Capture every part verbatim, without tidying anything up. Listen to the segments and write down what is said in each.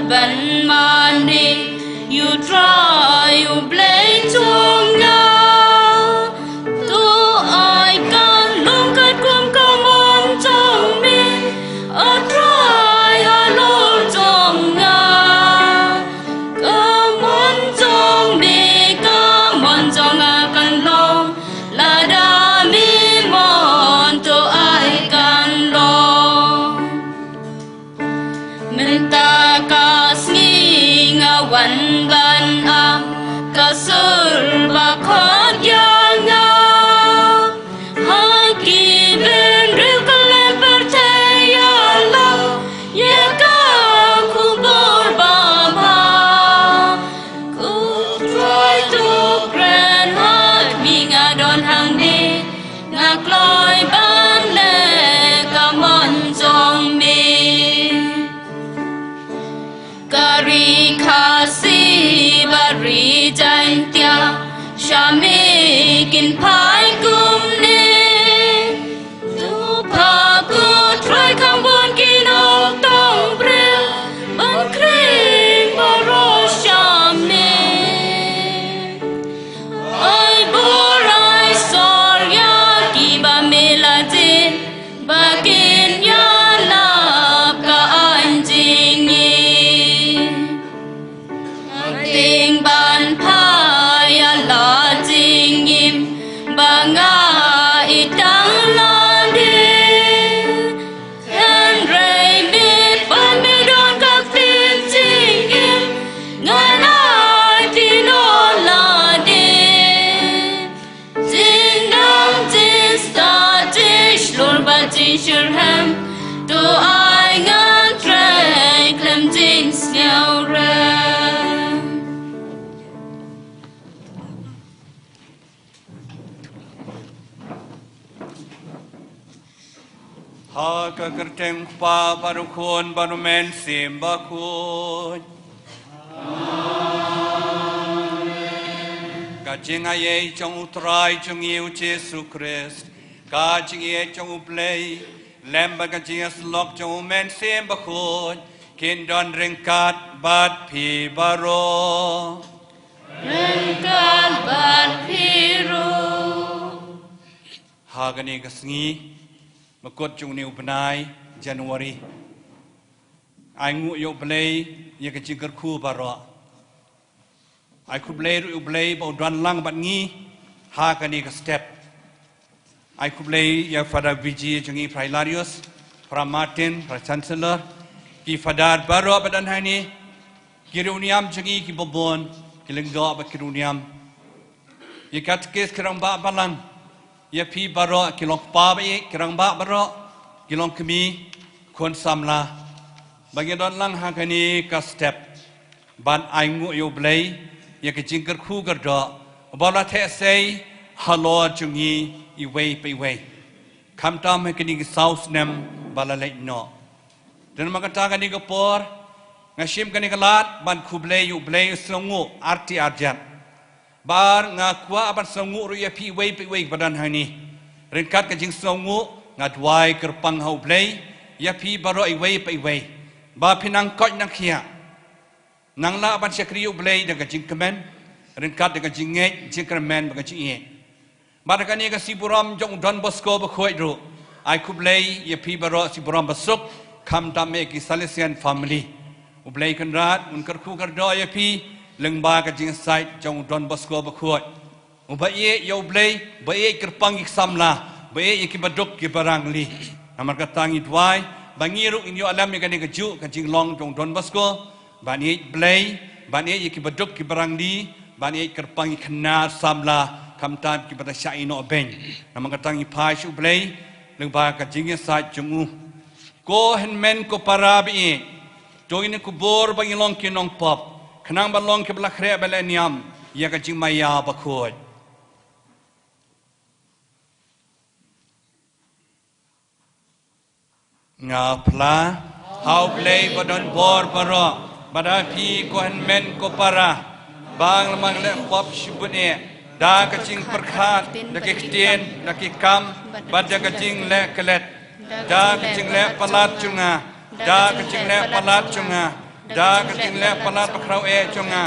Ban mane ïa U Trai U Blei jong nga. To ai kan long katkum ka mon jong me, A Trai halor jong nga. Ka mon jong me, ka mon jong nga kan long, lada me mon to ai kan long. Mynta ka sngi nga wan ban ap ka sur ba khot ïa nga ha ki bynriew kylleng pyrthei ïa la ïa ka khubor babha. Ko Trai to kren ha khmih, nga don hangne, nga kloi ban leh ka mon jong me. Ka ri Khasi bad ri Jaintia sha me kin phai kumne. To phah ko Trai kham bun ki nongtong briew ban khring baroh sha me. Ai bor ai sor ïa kiba me la jied, ba kin ïalap ka aiñ jingim. Tieng ban phai ïa la jingim ba nga ïeit tang lade. Hynrei me pat me don ka ktien jingim, ngan aiti noh lade. Jingdam jingstad jingshlur bad jingshitrhem, to ai ngan trei khlem jingsngewrem. Ha ka kyrteng U Kpa bad U Khun bad U Mynsiem Bakhuid. Ka jingaiei jong U Trai jong ngi U Jisu Khrist, ka jingïeit jong U Blei, lem bad ka jingïasyllok jong U Mynsiem Bakhuid, kin don ryngkat bad phi baroh. Ryngkat bad phi ruh. Ha kane ka sngi bakut jong une u bnai January, ai nguh ïa U Blei ïa ka jingkyrkhu baroh. Ai khublei ruh ïa U Blei ba u don lang bad ngi ha kane ka step. Ai khublei ïa Father V G jong ngi, Father Hilarius, Father Martin, Father Chancellor, ki Father baroh ba don hangne, ki riewniam jong ngi kiba bun, ki lyngdoh bad ki riewniam, ïa ki katekis, ki rangbah balang, ïa phi baroh ki long kpa ba ïeit, ki rangbah baroh ki long kmie, khun samla, ba ngi don lang ha kane ka step ban ai nguh ïa U Blei ïa ka jingkyrkhu kyrdoh ba la theh sei halor jong ngi iwei pa iwei, khamtam ha kine ki saw snem ba la leit noh. Te namar kata kane ka por nga shim kane ka lad ban khublei ïa U Blei, sngewnguh arti arjat. Bad nga kwah ban sngewnguh ruh ïa phi iwei pa iwei ba don hangne. Ryngkat ka jingsngewnguh nga duwai kyrpang ha U Blei ïa phi baroh iwei pa iwei, ba phin nang koit nang khiah, nang lah ban shakri ïa U Blei da ka jingkmen, ryngkat da ka jingngeit jingkyrmen bad ka jingïeit. Bad ha kane ka sngi burom jong u Don Bosco Bakhuid ruh, ai khublei ïa phi baroh, sngi burom basuk, khamtam eh ki Salesian family. U Blei Kynrad un kyrkhu kyrdoh ïa phi lyngba ka jingïasaid jong u Don Bosco Bakhuid, uba ïeit ïa U Blei, ba ïeit kyrpang ïa ki samla, ba ïeit ïa kiba duk kiba rangli. Namar kata ngi duwai ba ngi ruh ngin ïoh lem ïa kane kajuh ka jinglong jong u Don Bosco, ban ïeit Blei, ban ïeit ïa kiba duk kiba rangli, ban ïeit kyrpang ïa ki khynnah samla, khamtam kiba da shah ïehnoh beiñ. Namar kata ngi phai sha U Blei lyngba ka jingïasaid jong u. Ko hynmen ko para ba ïeit, to ngin kubur ba ngin long ki nongpop, khnang ban long kiba la khreh bad la niam ïa ka jingmaïa bakhuid. Nga phla ha U Blei ba don bor baroh, bad ha phi ko hynmen ko para, ba ngam leh pop shibun eh, da ka jingpyrkhat, da ki ktien, da ki kam, bad da ka jingleh klet, da ka jingleh palat jong nga, da ka jingleh palat jong nga. Da ka jingleh palat bakhraw eh jong nga.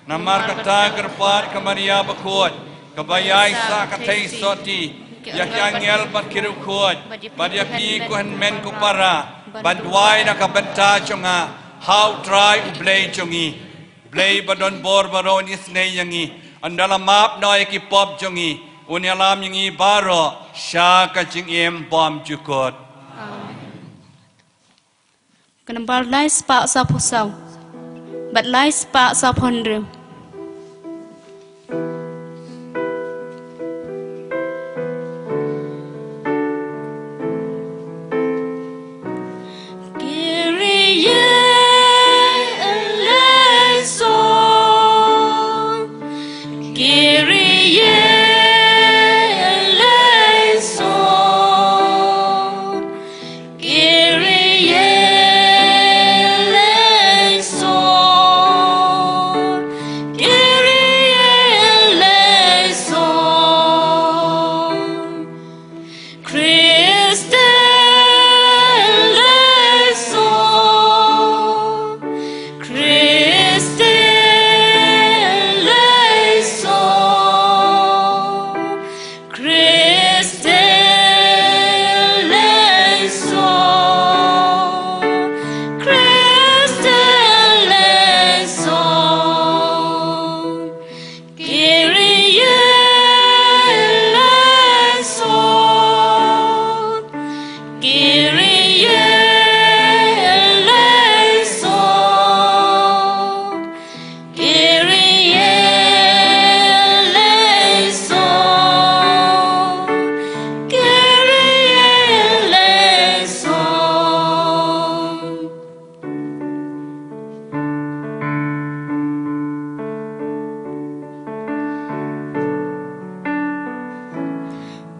Namar kata kyrpad ka Maria bakhuid, kaba ïai sah ka theisotti ïa ki angel bad ki riewkhuid, bad ïa phi ko hynmen ko para, ban duwai na ka bynta jong nga ha u Trai u Blei jong ngi. Blei ba don bor baroh un isynei ïa ngi, un da la map noh ïa ki pop jong ngi, un ïalam ïa ngi baroh sha ka jingim bymjukut. Ka nambar lai spah saphew saw bad lai spah saphew hynriew. Kyrie eleison. Kyrie eleison. Kyrie eleison. Kyrie eleison. Christe eleison. Christe eleison. Christe eleison. Christe eleison. Kyrie eleison. Kyrie eleison. Kyrie eleison. Kyrie eleison.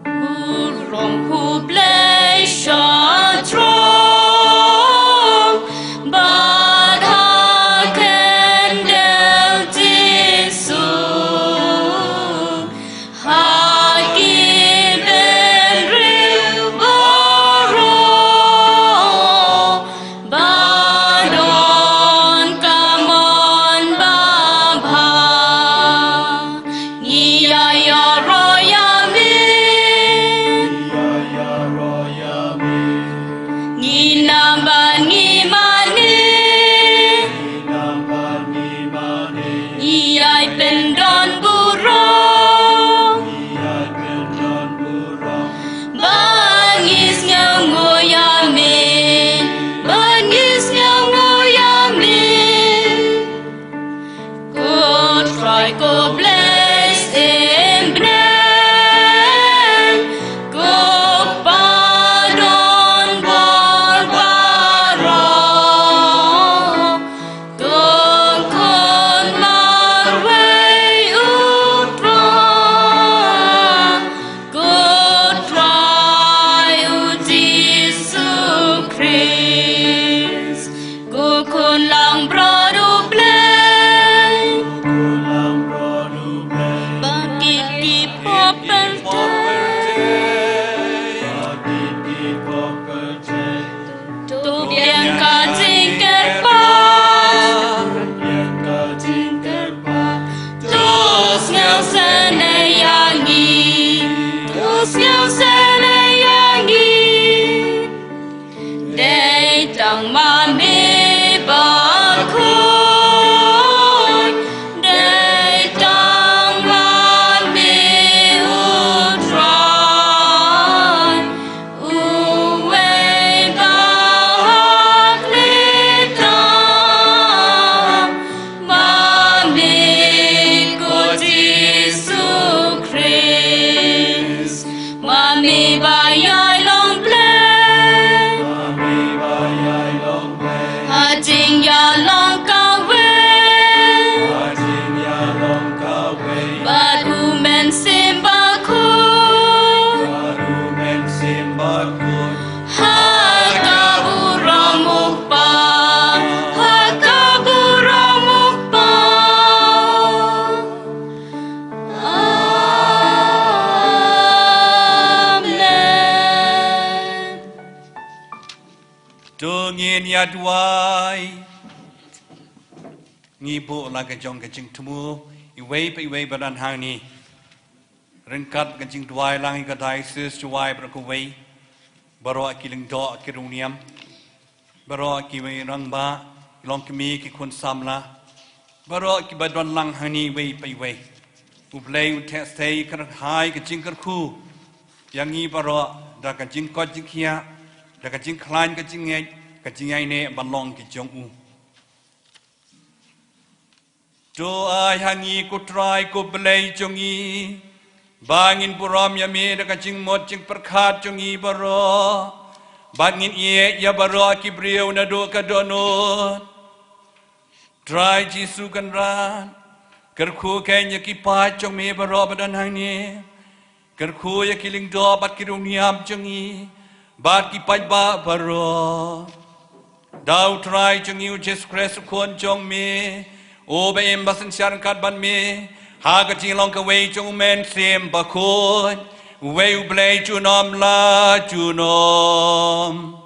Burom ha U Blei sha throng, bad ha khyndew Jisu, ha ki bynriew baroh, ba don ka mon babha. Ngi ïa ïaroh ïa me. Ngi ïa ïaroh ïa me. Ngin ym ban ngim mane. Ngin ym ban ngim mane. Ngi ïai pyndon burom. Ngi ïai pyndon burom. Ba ngi sngewnguh ïa me. Ba ngi sngewnguh ïa me. Ko Trai ko Blei Symbynta, ko Pa don bor baroh, ko Khun marwei U Trai, ko Trai U Jisu Khrist, ko Khun langbrot U Blei. Ko Khun langbrot U Blei. Ba kit ki pop pyrthei. Ba kit ki pop pyrthei. To biang ka jingkyrpad. Biang ka jingkyrpad. To sngewsynei ïa ngi. To sngewsynei ïa ngi. Dei tang ma me bakhuid. Dei tang ma me U Trai. Uwei ba ha khlem tam, ma me ko Jisu Khrist, ma me ba ïai long Blei. Ma me ba ïai long Blei. Ha jingïalong kawei. Ha jingïalong kawei. Bad U Mynsiem Bakhuid. Bad U Mynsiem Bakhuid. Ha ka burom U Kpa. Ha ka burom U Kpa. Amen. To ngin ïa duwai. Ngi buh la ka jong ka jingthmu iwei pa iwei ba don hangne. Ryngkat ka jingduwai lang ïa ka diocese Jowai baroh kawei, baroh ki lyngdoh ki riewniam, baroh kiwei rangbah, ki longkmie ki khun samla, baroh kiba don lang hangne iwei pa iwei. U Blei un theh sei kyrhai ka jingkyrkhu ïa ngi baroh da ka jingkoit jingkhiah, da ka jingkhlaiñ ka jingngeit, ka jingïaineh ban long ki jong u. To ai ha ngi ko Trai ko Blei jong ngi, ba ngin burom ïa me da ka jingmut jingpyrkhat jong ngi baroh, bad ngin ïeit ïa baroh ki briew naduh ka dohnud. Trai Jisu Kynrad, kyrkhu kein ïa ki paid jong me baroh ba don hangne. Kyrkhu ïa ki lyngdoh bad ki riewniam jong ngi, bad ki paidbah baroh. Da u Trai jong ngi u Jisu Khrist u Khun jong me, uba im bad synshar ryngkat bad me ha ka jinglong kawei jong u Mynsiem Bakhuid, uwei u Blei junom la junom.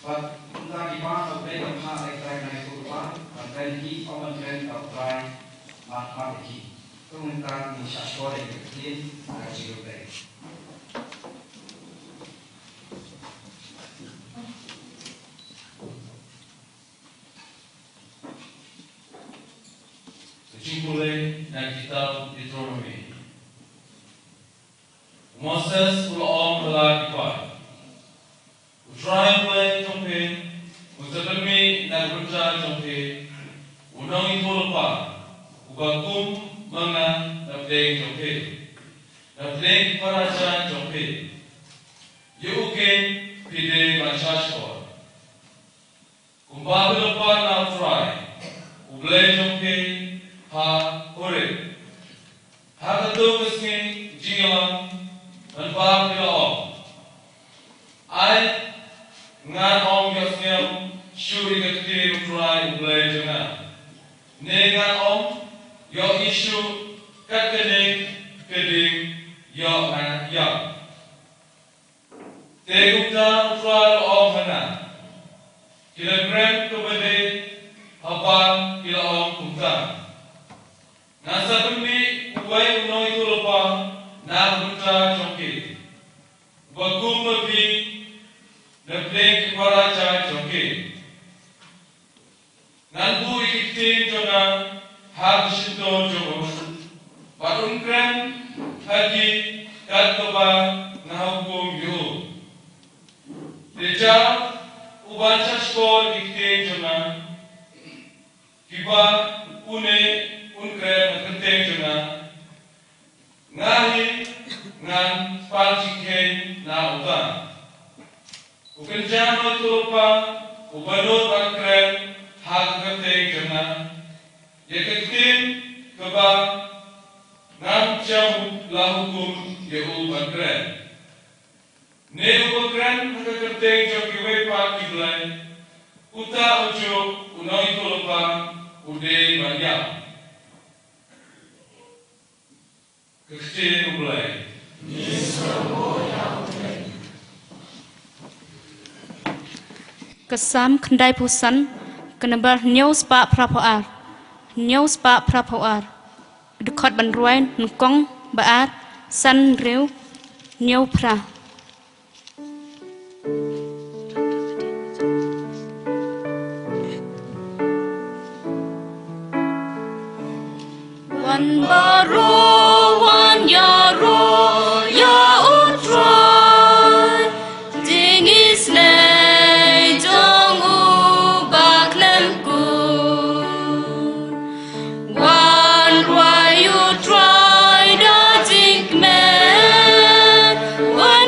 Bad kumta ki ba U Blei u phah ïa U Trai na ïa u Trai, ban kren ki ong ban kren ïa U Trai, ban phah ïa ki. To mynta ngin sa shah ïa ka ktien ka jong U Blei. Ka jingpule na ka kitab Deuteronomi. U Moses u la ong ha la ki paid, U Trai U Blei jong phi un sa pynmih na ka bynta jong phi u nongïathuhlypa uba kum ma nga na pdeng jong phi, na pdeng ki para jait jong phi. Ïa u keiñ phi dei ban shahshkor. Kumba phi la pan na U Trai U Blei jong phi ha Horeb, ha kato ka sngi jingïalang, mynba phi la ong, Ai, ngan ym ïohsngew shuh ïa ka ktien U Trai U Blei jong nga, ne ngan ym ïohi shuh kat kane ka ding, ïoh nga ïap. Te kumta U Trai u la ong ha nga, ki la kren kaba dei haba ki la ong kumta. Ngan sa pynmih uwei u nongïathuhlypa na ka bynta jong ki, uba kum ma phi na pdeng ki para jait jong ki. Ngan buh ïa ki ktien jong nga ha ka shyntur jong u, bad un kren ha ki kat kaba nga hukum ïa u. Te ïa u ban shahshkor ïa ki ktien jong nga, kiba une un kren ha ka kyrteng jong nga, nga hi ngan pan jingkheiñ na uta. U kynja nongïathuhlypa uba nud ban kren ha ka kyrteng jong nga ïa ka ktien kaba ngam shym la hukum ïa u ban kren, ne uba kren ha ka kyrteng jong kiwei pat ki blei, uta u juh u nongïathuhlypa u dei ban ïap. Ka ktien U Blei. Ka Salm khyndaiphew san, ka number hynñiew spah phraphew ar. Hynñiew spah phraphew ar. Dkhot ban rwai, nyngkong, ba ar, san, hynriew, hynñiew, phra. Wan baroh, wan ïaroh ïa U Trai, ding isynei jong u ba khlem kur. Wan rwai ïa U Trai da jingkmen, wan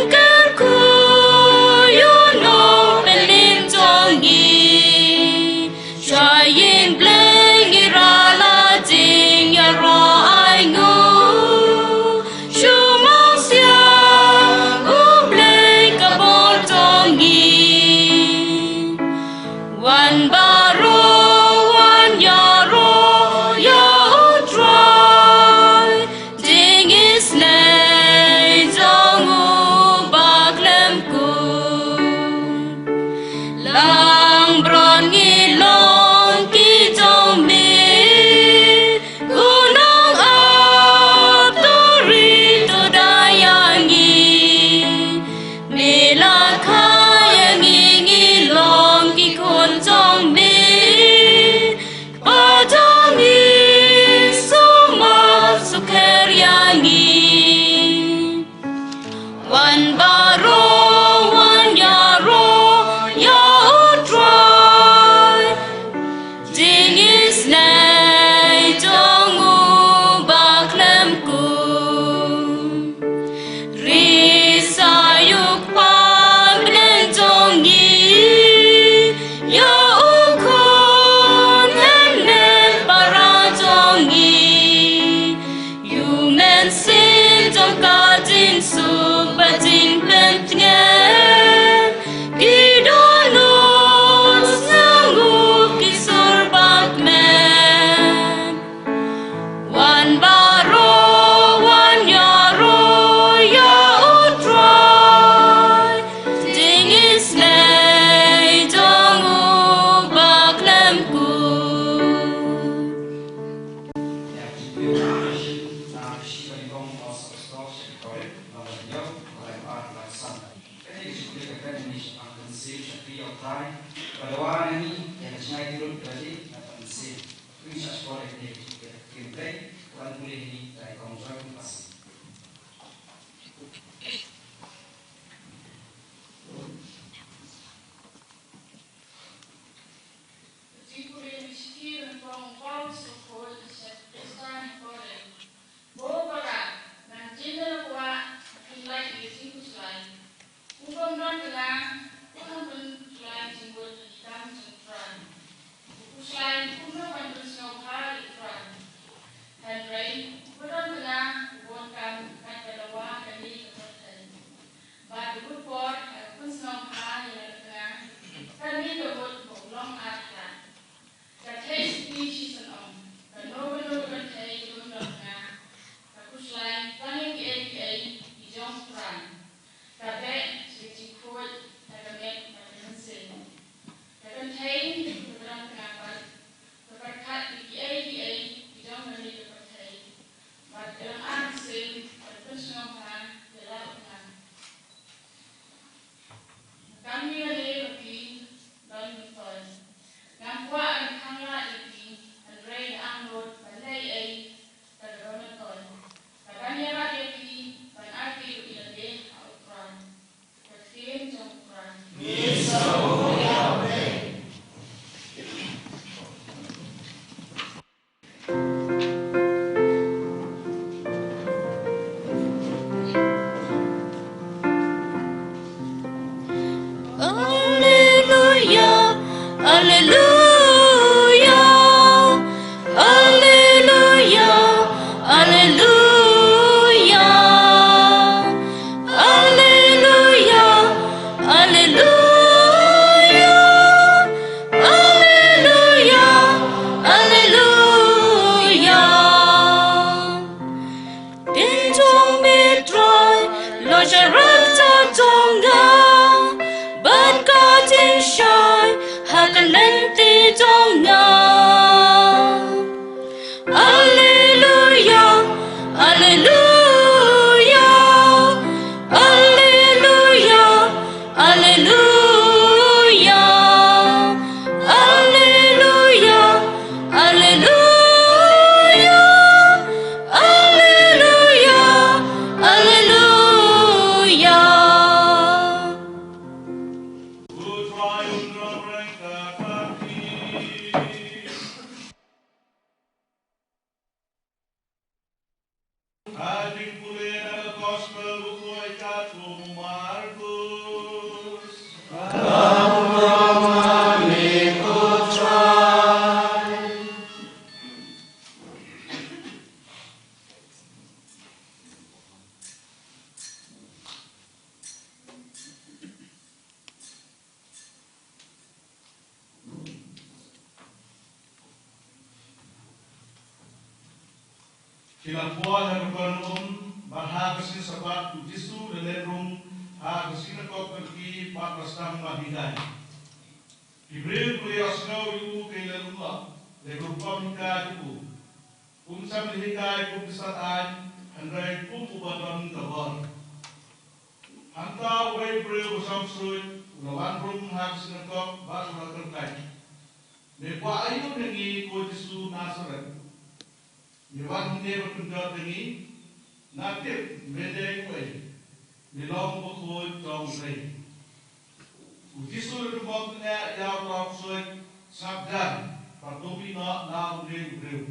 Ngi shah pang ka mynsiem sha phi, ïa U Trai, ba la wan ha ngi ïa ka jingai jingmut kaba dei na ka mynsiem. Ngi shah shkor ïa phi, ïa ka ktien Blei kaba pule ha ngi da i Kong Joy Mukasih. Ka jingpule na ka shithi ba nyngkong u Paulus bakhuid sha ki Khristan ha Korinth. Ko para, ngan jin da la kwah ba phin lait ïa ka jingkhuslai. U bym don tnga, u nang pynkhuslai jingmut ha ki kam jong U Trai. U khuslai kumno ban pynsngewbha ïa U Trai. Hynrei u ba don tnga u bun kam kat ba dawa kane ka pyrthei. Bad u bud por ha ka pynsngewbha ïa la ka tnga, kane ka mut ba u long artatien. Ka thei shisha shisha ong, kano kano ka pyrthei ka don tnga, ka khuslai tang ïa kiei kiei ki jong U Trai. Ka beh sha ka jingkhuid ha ka met bad ka mynsiem. Ka kynthei ka don tnga bad ka pyrkhat ïa kiei kiei ki jong kane ka pyrthei. Bad ka long ar mynsiem ban pynsngewbha ïa la u tnga. Kam ïa lade ba phi don myntoi. Ngam kwah ban khang lad ïa phi, hynrei nga angnud ban leh ei ei da kaba myntoi, kaban ïarap ïa phi ban aiti ruh ïa lade ha U Trai. Ka ktien jong U Trai. Ngin sa buh ïa U Blei. Alleluia, alleluia, alleluia, alleluia. Alleluia, alleluia, alleluia, alleluia. Te jong me Trai, la sharak ta jong nga, bad ka jingshai ha ka lynti jong nga. Alleluia, alleluia, alleluia, alleluia, alleluia, alleluia, alleluia, alleluia. Ha ka jingpule na ka Gospel bakhuid katkum u Markus. Ki la poi ha Kapernaum, bad ha ka sngi Sabbath u Jisu u la leit rung ha ka sinagog jong ki, bad u la sdang ban hikai. Ki briew ki la ïohsngew ïa u, ki la lyngngoh, lada ka rukom hikai jong u. Um shym la hikai kum ki stad aiñ, hynrei kum uba don ka bor. Hangta uwei u briew ba shong suit u la wan rung ha ka sinagog bad u la kyrpad, "Me kwah aïu na ngi, ko Jisu Nasaret? Me wan hangne ban pynjot ïa ngi? Nga tip me dei uei, me long u bakhuid jong U Blei." U Jisu u la pynbym bniah ïa uta u ksuid, sngap jan, bad u mih noh na une u briew.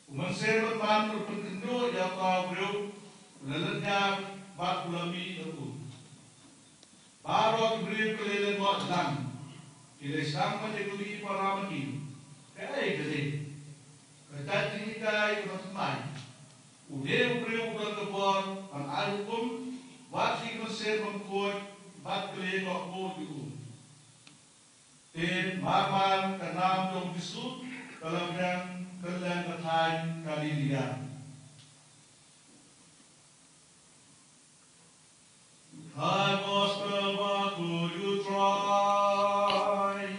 U Mynsiem Bakhuid u la pynkynduh ïa uta u briew, u la lynñiar bad u la mih na u. Baroh ki briew ki la lyngngoh jlang, ki la sdang ban ïakylli para ma ki, "Kaei kane? Ka jait jinghikai kaba thymmai! Une u briew u don ka bor ban ai hukum, wat ïa ki mynsiem bymkhuid, bad ki la ïeh kohnguh ïa u." Te mar mar ka nam jong u Jisu ka la pdiang kylleng ka thaiñ Galilaia. Ka Gospel bakhuid u Trai.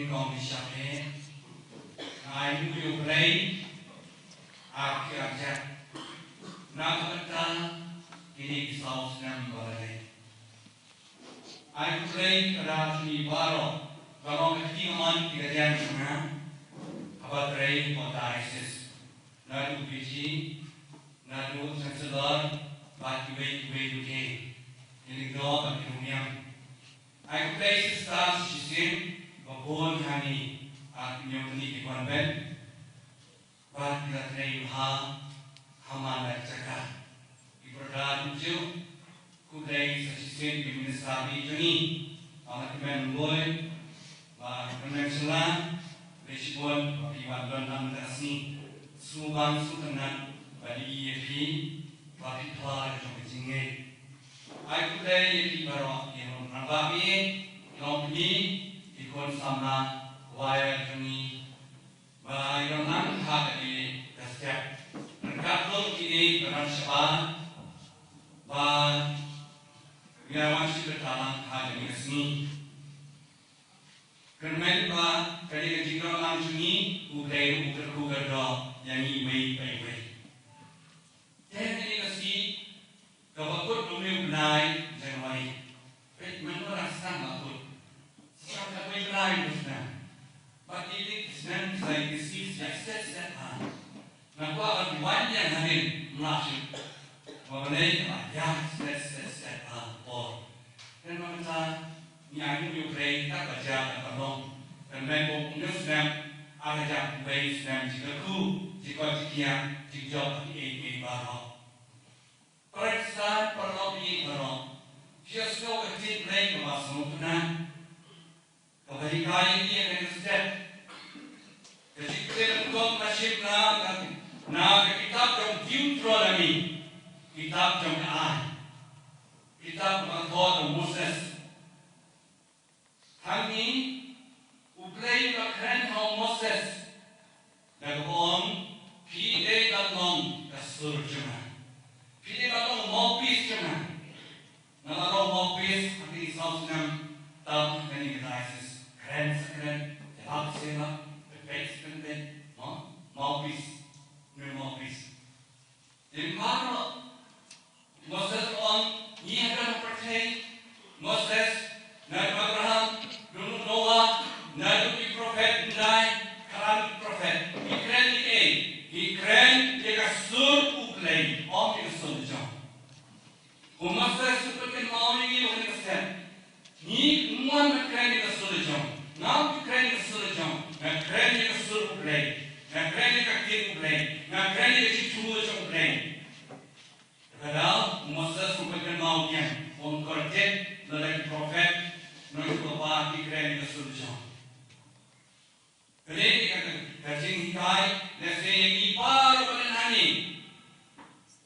Kong Bishop e, nga ai nguh ïa U Blei, ar ki ar jat, na ka bynta kine ki saw snem ba la dei. Ai U Blei ka da jong ngi baroh, ka long ka kti ka man ki ka diang jong nga, haba trei ha diocese, naduh u P G, naduh u Chancellor, bad kiwei kiwei ruh ki, ki lyngdoh bad ki nongniam. Ai U Blei shisien, shisien, ba bun ha ngi, ar pynïoh kane ki convent, bad ki la trei bha ha man la ki jaka. Ki pyrta kumjuh, khublei sa shisien ki minister jong ngi, ba la kmen bun, ba kmen shisha, khublei shibun ba phi wan don lang mynta ka sngi. Sngewbang sngewtynnat ba ngi ïohi ïa phi, ba phi phla ïa ka jong ka jingngeit. Ai khublei ïa phi baroh, ïa ki nongrangbah mihngi, ki longkmie, ki khun samla, choir jong ngi, ba ngi don lang ha kane ka step. Ryngkat ruh kine ki don shabar, ba ngi la wan shim bynta lang ha kane ka sngi. Kyrmen ba kane ka jingdon lang jong ngi, U Blei u kyrkhu kyrdoh ïa ngi iwei pa iwei. Te kane ka sngi, kaba kut kumne u bnai January. Peit, mynta la sdang la kut. Sdang kawei bnai mynta sdang. Bad ïa kine ki snem sa ïa ki sngi sa ïa stet stet bha. Nga kwah ban wan ïa hadien, nga shu. Ba balei ka ïa stet stet stet bha por. Te mynta ngi ai nguh ïa U Blei kat ba jia kat ba long. Kyrmen ba kum u snem, ar hajar wei snem jingkyrkhu, jingkoit jingkhiah, jingjop bad kiei kiei baroh. Para Khristan, para lok ïing baroh. Phi ïohsngew ka ktien Blei kaba sngewtynnat, kaba hikai ïa ngi ha kane ka step. Ka jingkren nyngkong ka shim na ka, na ka kitab jong Deuteronomy, kitab jong ka Aiñ, kitab kaba thoh da u Moses. Hangne U Blei u la kren ha u Moses, da kaba ong, phi dei ban long ka sur jong nga. Phi dei ban long mouthpiece jong nga. Nga la long mouthpiece ha kine ki saw snem tam ha kane ka diocese. Kren sa kren, ïalap sa ïalap, pynbeit sa pynbeit, mo? Mouthpiece. Une u mouthpiece. Te baroh Moses u ong, ngi ha kane ka pyrthei, Moses, naduh Abraham, naduh Noah, naduh ki prophet, ngi dei, khlem ki prophet, ngi kren ïa kaei? Ngi kren ïa ka sur U Blei, ym ïa ka sur jong. U Moses u pynkynmaw ïa ngi ha kane ka step. Ngi, ym wan ban kren ïa ka sur jong. Ngam kren ïa ka sur jong. Nga kren ïa ka sur U Blei. Nga kren ïa ka ktien U Blei. Nga kren ïa ka jingthmu jong U Blei. Te ka daw, u Moses u pynkynmaw ïa ngi. Ym kordit, lada ki prophet, nongïathuhlypa ki kren ïa ka sur jong. Kane ka, ka jinghikai, lehse ïa ngi baroh ba don hangne.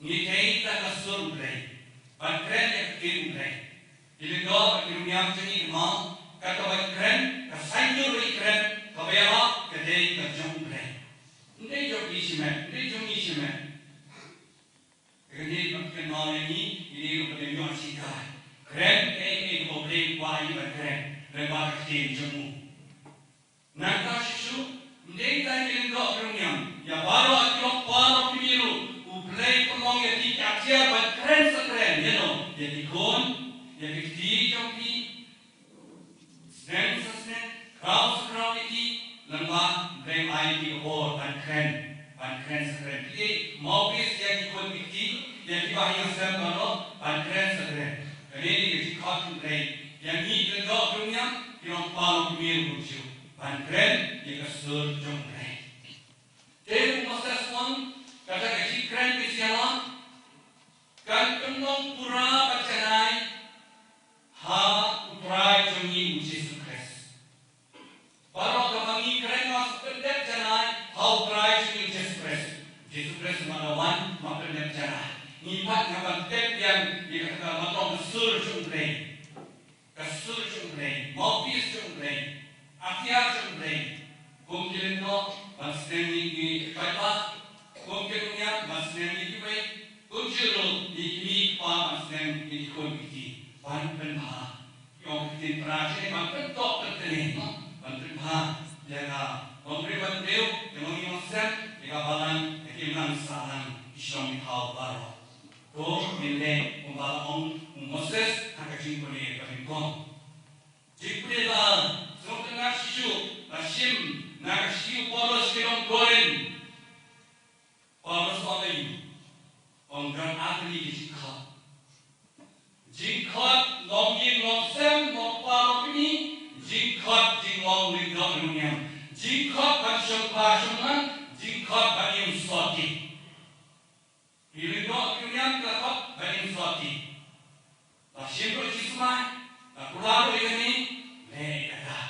Ngi dei tang ka sur U Blei. Ban kren ïa ka ktien U Blei. Ki lyngdoh bad ki nongniam jong ngi, mo, kata ba ngi kren, ka saiñdur ba ngi kren, kaba ïalap, ka dei ka jong U Blei. Ym dei jong phi shimet, ym dei jong ngi shimet. Kane ka kynmaw ïa ngi, ïa ngi ruh ka dei ïa ngi shikai. Kren, eh, eh, kaba U Blei u kwah ïa ngi ban kren. Lyngba ka ktien jong u. Nangta shuh shuh, ym dei tang ki lyngdoh ki nongniam, ïa baroh ki longkpa longkmie ruh, U Blei u pynlong ïa ki ki atiar ban kren sa kren, ïa no, ïa ki khun, ïa ki kti jong ki. Sneng sa sneng, khraw sa khraw ïa ki, lyngba U Blei u ai ïa ki ka bor ban kren, ban kren sa kren. Ki dei mouthpiece ïa ki khun ki kti, ïa ki bahaïing hasem baroh, ban kren sa kren. Kane dei ka jingkhot U Blei ïa ngi ki lyngdoh ki nongniam, ki longkpa longkmie ruh kumjuh, ban kren ïa ka sur jong U Blei. Te u Moses u ong, kata ka jingkren ka jingïalang kan pynlong pura bad janai ha U Trai jong ngi u Jisu Khrist. Baroh kaba ngi kren, ngi sa pyndep janai ha U Trai jong ngi u Jisu Khrist. Jisu Khrist u la wan ban pyndep janai. Ngi pat ngi hap ban tip biang ïa kata ka long ka sur jong U Blei. Ka sur jong U Blei, mouthpiece jong U Blei, atiar jong U Blei. Kum ki lyngdoh, ban sneng ïa ki paidbah, kum ki nongniam, ban sneng ïa kiwei, kumjuh ruh ïa ki kmie ki kpa, ban sneng ïa ki khun ki kti, ban pynbha. Ki ong ka ktien Pra, shi ban pyntoh pynthylli, ban pynbha. Ka balang, ka imlang sahlang, ki shnong ki thaw baroh. To ngin leh kumba la ong u Moses ha ka jingpule ba nyngkong. Jingpule ba sngewtynnat shisha, la shim na ka shithi u Paulus sha ki nong Korinth. Paulus ong ïa u, ong don ar tylli ki jingkhot. Jingkhot longïing longsem, longkpa longkmie, jingkhot jinglong lyngdoh lyngniam, jingkhot ban shongpha shongman, jingkhot ban im soti. Ki lyngdoh ki lyngniam ki la khot ban im soti. La shim ruh jingsmai, la kular ruh ïa kane, leh ïa kata.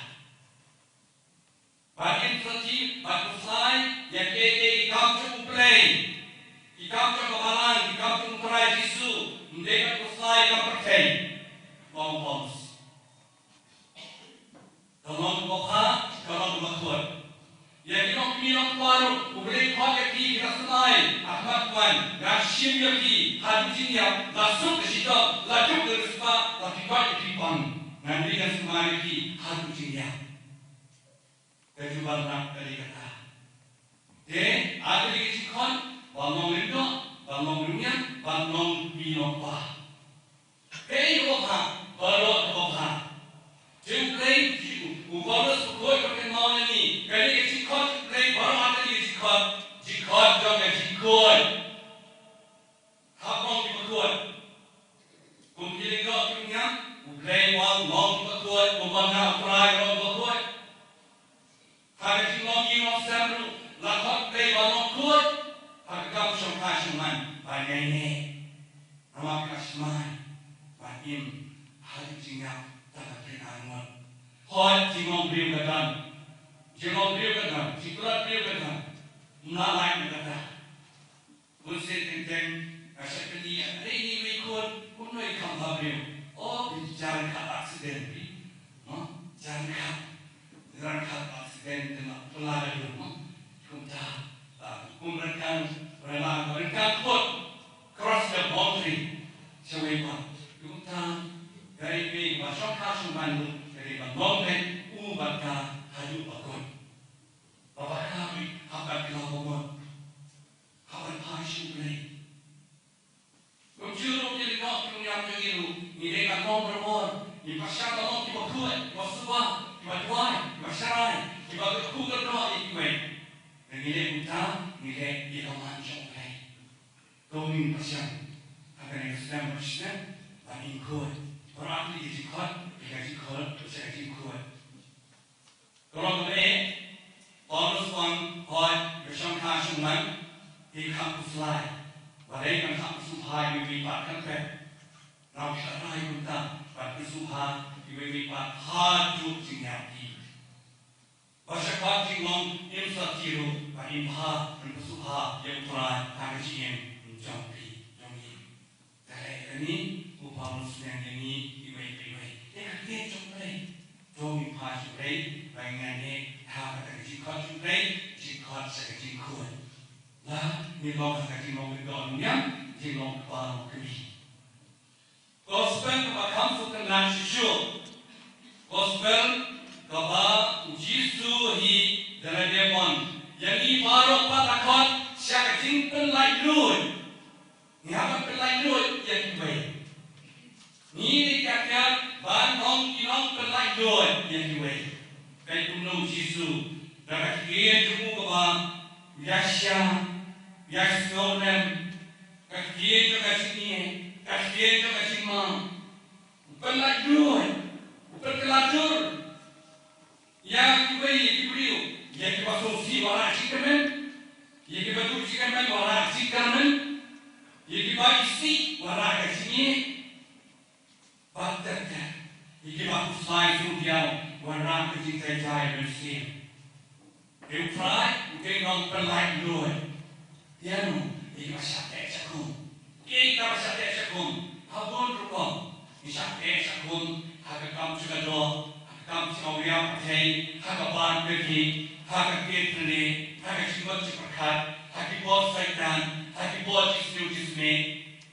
Ban im soti, ban khuslai ïa kiei kiei ki kam jong U Blei, ki kam jong ka balang, ki kam jong U Trai Jisu, ym dei ban khuslai kam pyrthei. Ong Paulus. Ka long kaba bha, ka long kaba khuid. Ïa ki nongkmie nongkpa ruh, U Blei u khot ïa ki, ki la sngewthuh, ha khmat u wan, ngan shim ïa ki haduh jingïap, la suk ka shitom, la juk ka riewspah, la pynkoit ïa ki pang. Ngan dei ngan sngewthuh ïa ki haduh jingïap. Ka jubab na ka dei kata. Te, ar tylli ki jingkhot, ban long lyngdoh, ban long lyngniam, ban long kmie long kpa. Kaei kaba bha, baroh kaba bha. Te U Blei, u Paulus u khuid ka kynmaw ïa ngi, ka dei ka jingkhot U Blei, baroh ar tylli ki jingkhot, jingkhot jong ka jingkhuid. Hap long kiba khuid. Kum ki lyngdoh ki lyngniam, U Blei u ong long kiba khuid, kumba nga U Trai nga long kiba khuid. Ha ka jinglong ïing long sem ruh, la khot U Blei ba long khuid. Ha ka kam shongkha shongman, ba ngai ngai. Namar ka shmai, ba im, ha ka jingïap, tang ka pynang ngut. Hooid, jinglong briew ka don. Jinglong briew ka don, jingtlot briew ka don. Ym lah lait na kata. Bun sien teng teng, nga shait kylli ïa, "Are ine iwei i khun, kumno i kham bha briew?" "Oh, phi jar ryngkat accident phi." Mo? Jar ryngkat. Jar ryngkat accident te nga pynlait ïa u, mo? Kumta, ah, kum ryngkat, ryngkat, ryngkat kut, cross the boundary. Shawei pat. Kumta, ka dei ba shongkha shongman ruh, ka dei ba long beit u bad ka haduh ba kut. Ba ba ka ruh, hap ban kynmaw ba mut. Hap ban phai sha U Blei. Kumjuh ruh ki lyngdoh ki lyngniam jong ngi ruh, ngi dei ban long barabor, ngin pyrshang ban long kiba khuid, kiba suba, kiba duwai, kiba sharai, kiba kyrkhu kyrdoh ïa kiwei. Lada ngi leh kumta, ngi leh ïa ka man jong U Blei. To ngin pyrshang ha kane ka snem ba snem, ba ngin khuid. Baroh ar tylli ki jingkhot, ïa ka jingkhot, sha ka jingkhuid. Ka long kaba eh, Paulus u ong, hooid, ka shongkha shongman, phi kham khuslai. Wat dei ban kham khuslai iwei iwei pat, kan pep. Nang phi rai kumta, ban khuslai iwei iwei pat haduh jingïap phi. Ba sha khmat jinglong im sati ruh, ba im bha, ban khuslai ïa U Trai ha ka jingim jong phi, jong ngi. Te kane u Paulus u ong ïa ngi iwei pa iwei. Te ka ktien jong U Blei. To ngin phai sha U Blei, ba ngin ïaid ha kata ka jingkhot jong U Blei, jingkhot sha ka jingkhuid. La ngin long ha ka jinglong lyngdoh lyngniam, jinglong kpa long kmie. Gospel kaba kham sngewtynnat shisha. Gospel kaba u Jisu hi da la dep wan. Ïa ngi baroh pat la khot sha ka jingpynlait luid. Ngi hap ban pynlait luid ïa kiwei. Ngi dei kiad kiad ban long ki nongpynlait luid ïa kiwei. Peit kumno u Jisu, da ka ktien jong u kaba ïaishah, ïaisngew lem, ka ktien jong ka jingïeit, ka ktien jong ka jingma. U pynlait luid, u pynkylla jur. Ïa kiwei, ïa ki briew, ïa kiba sngewsih wanrah jingkyrmen, ïa kiba duh jingkyrmen wanrah jingkyrmen, ïa kiba isih wanrah ka jingïeit, bad ter ter, ïa kiba khuslai sngewdiaw wanrah ka jingjai jai mynsiem. Te u Trai u dei u nongpynlait luid. Ïa no, ïa kiba shah teh shah khum. Ïa kiba shah teh shah khum. Ha bun rukom. Ngi shah teh shah khum ha ka kam jong ka doh, ha ka kam jong ka awria pyrthei, ha ka ban ka ri, ha ka kit ka ri, ha ka jingmut jingpyrkhat, ha ki bor Soitan, ha ki bor jisniew jismiej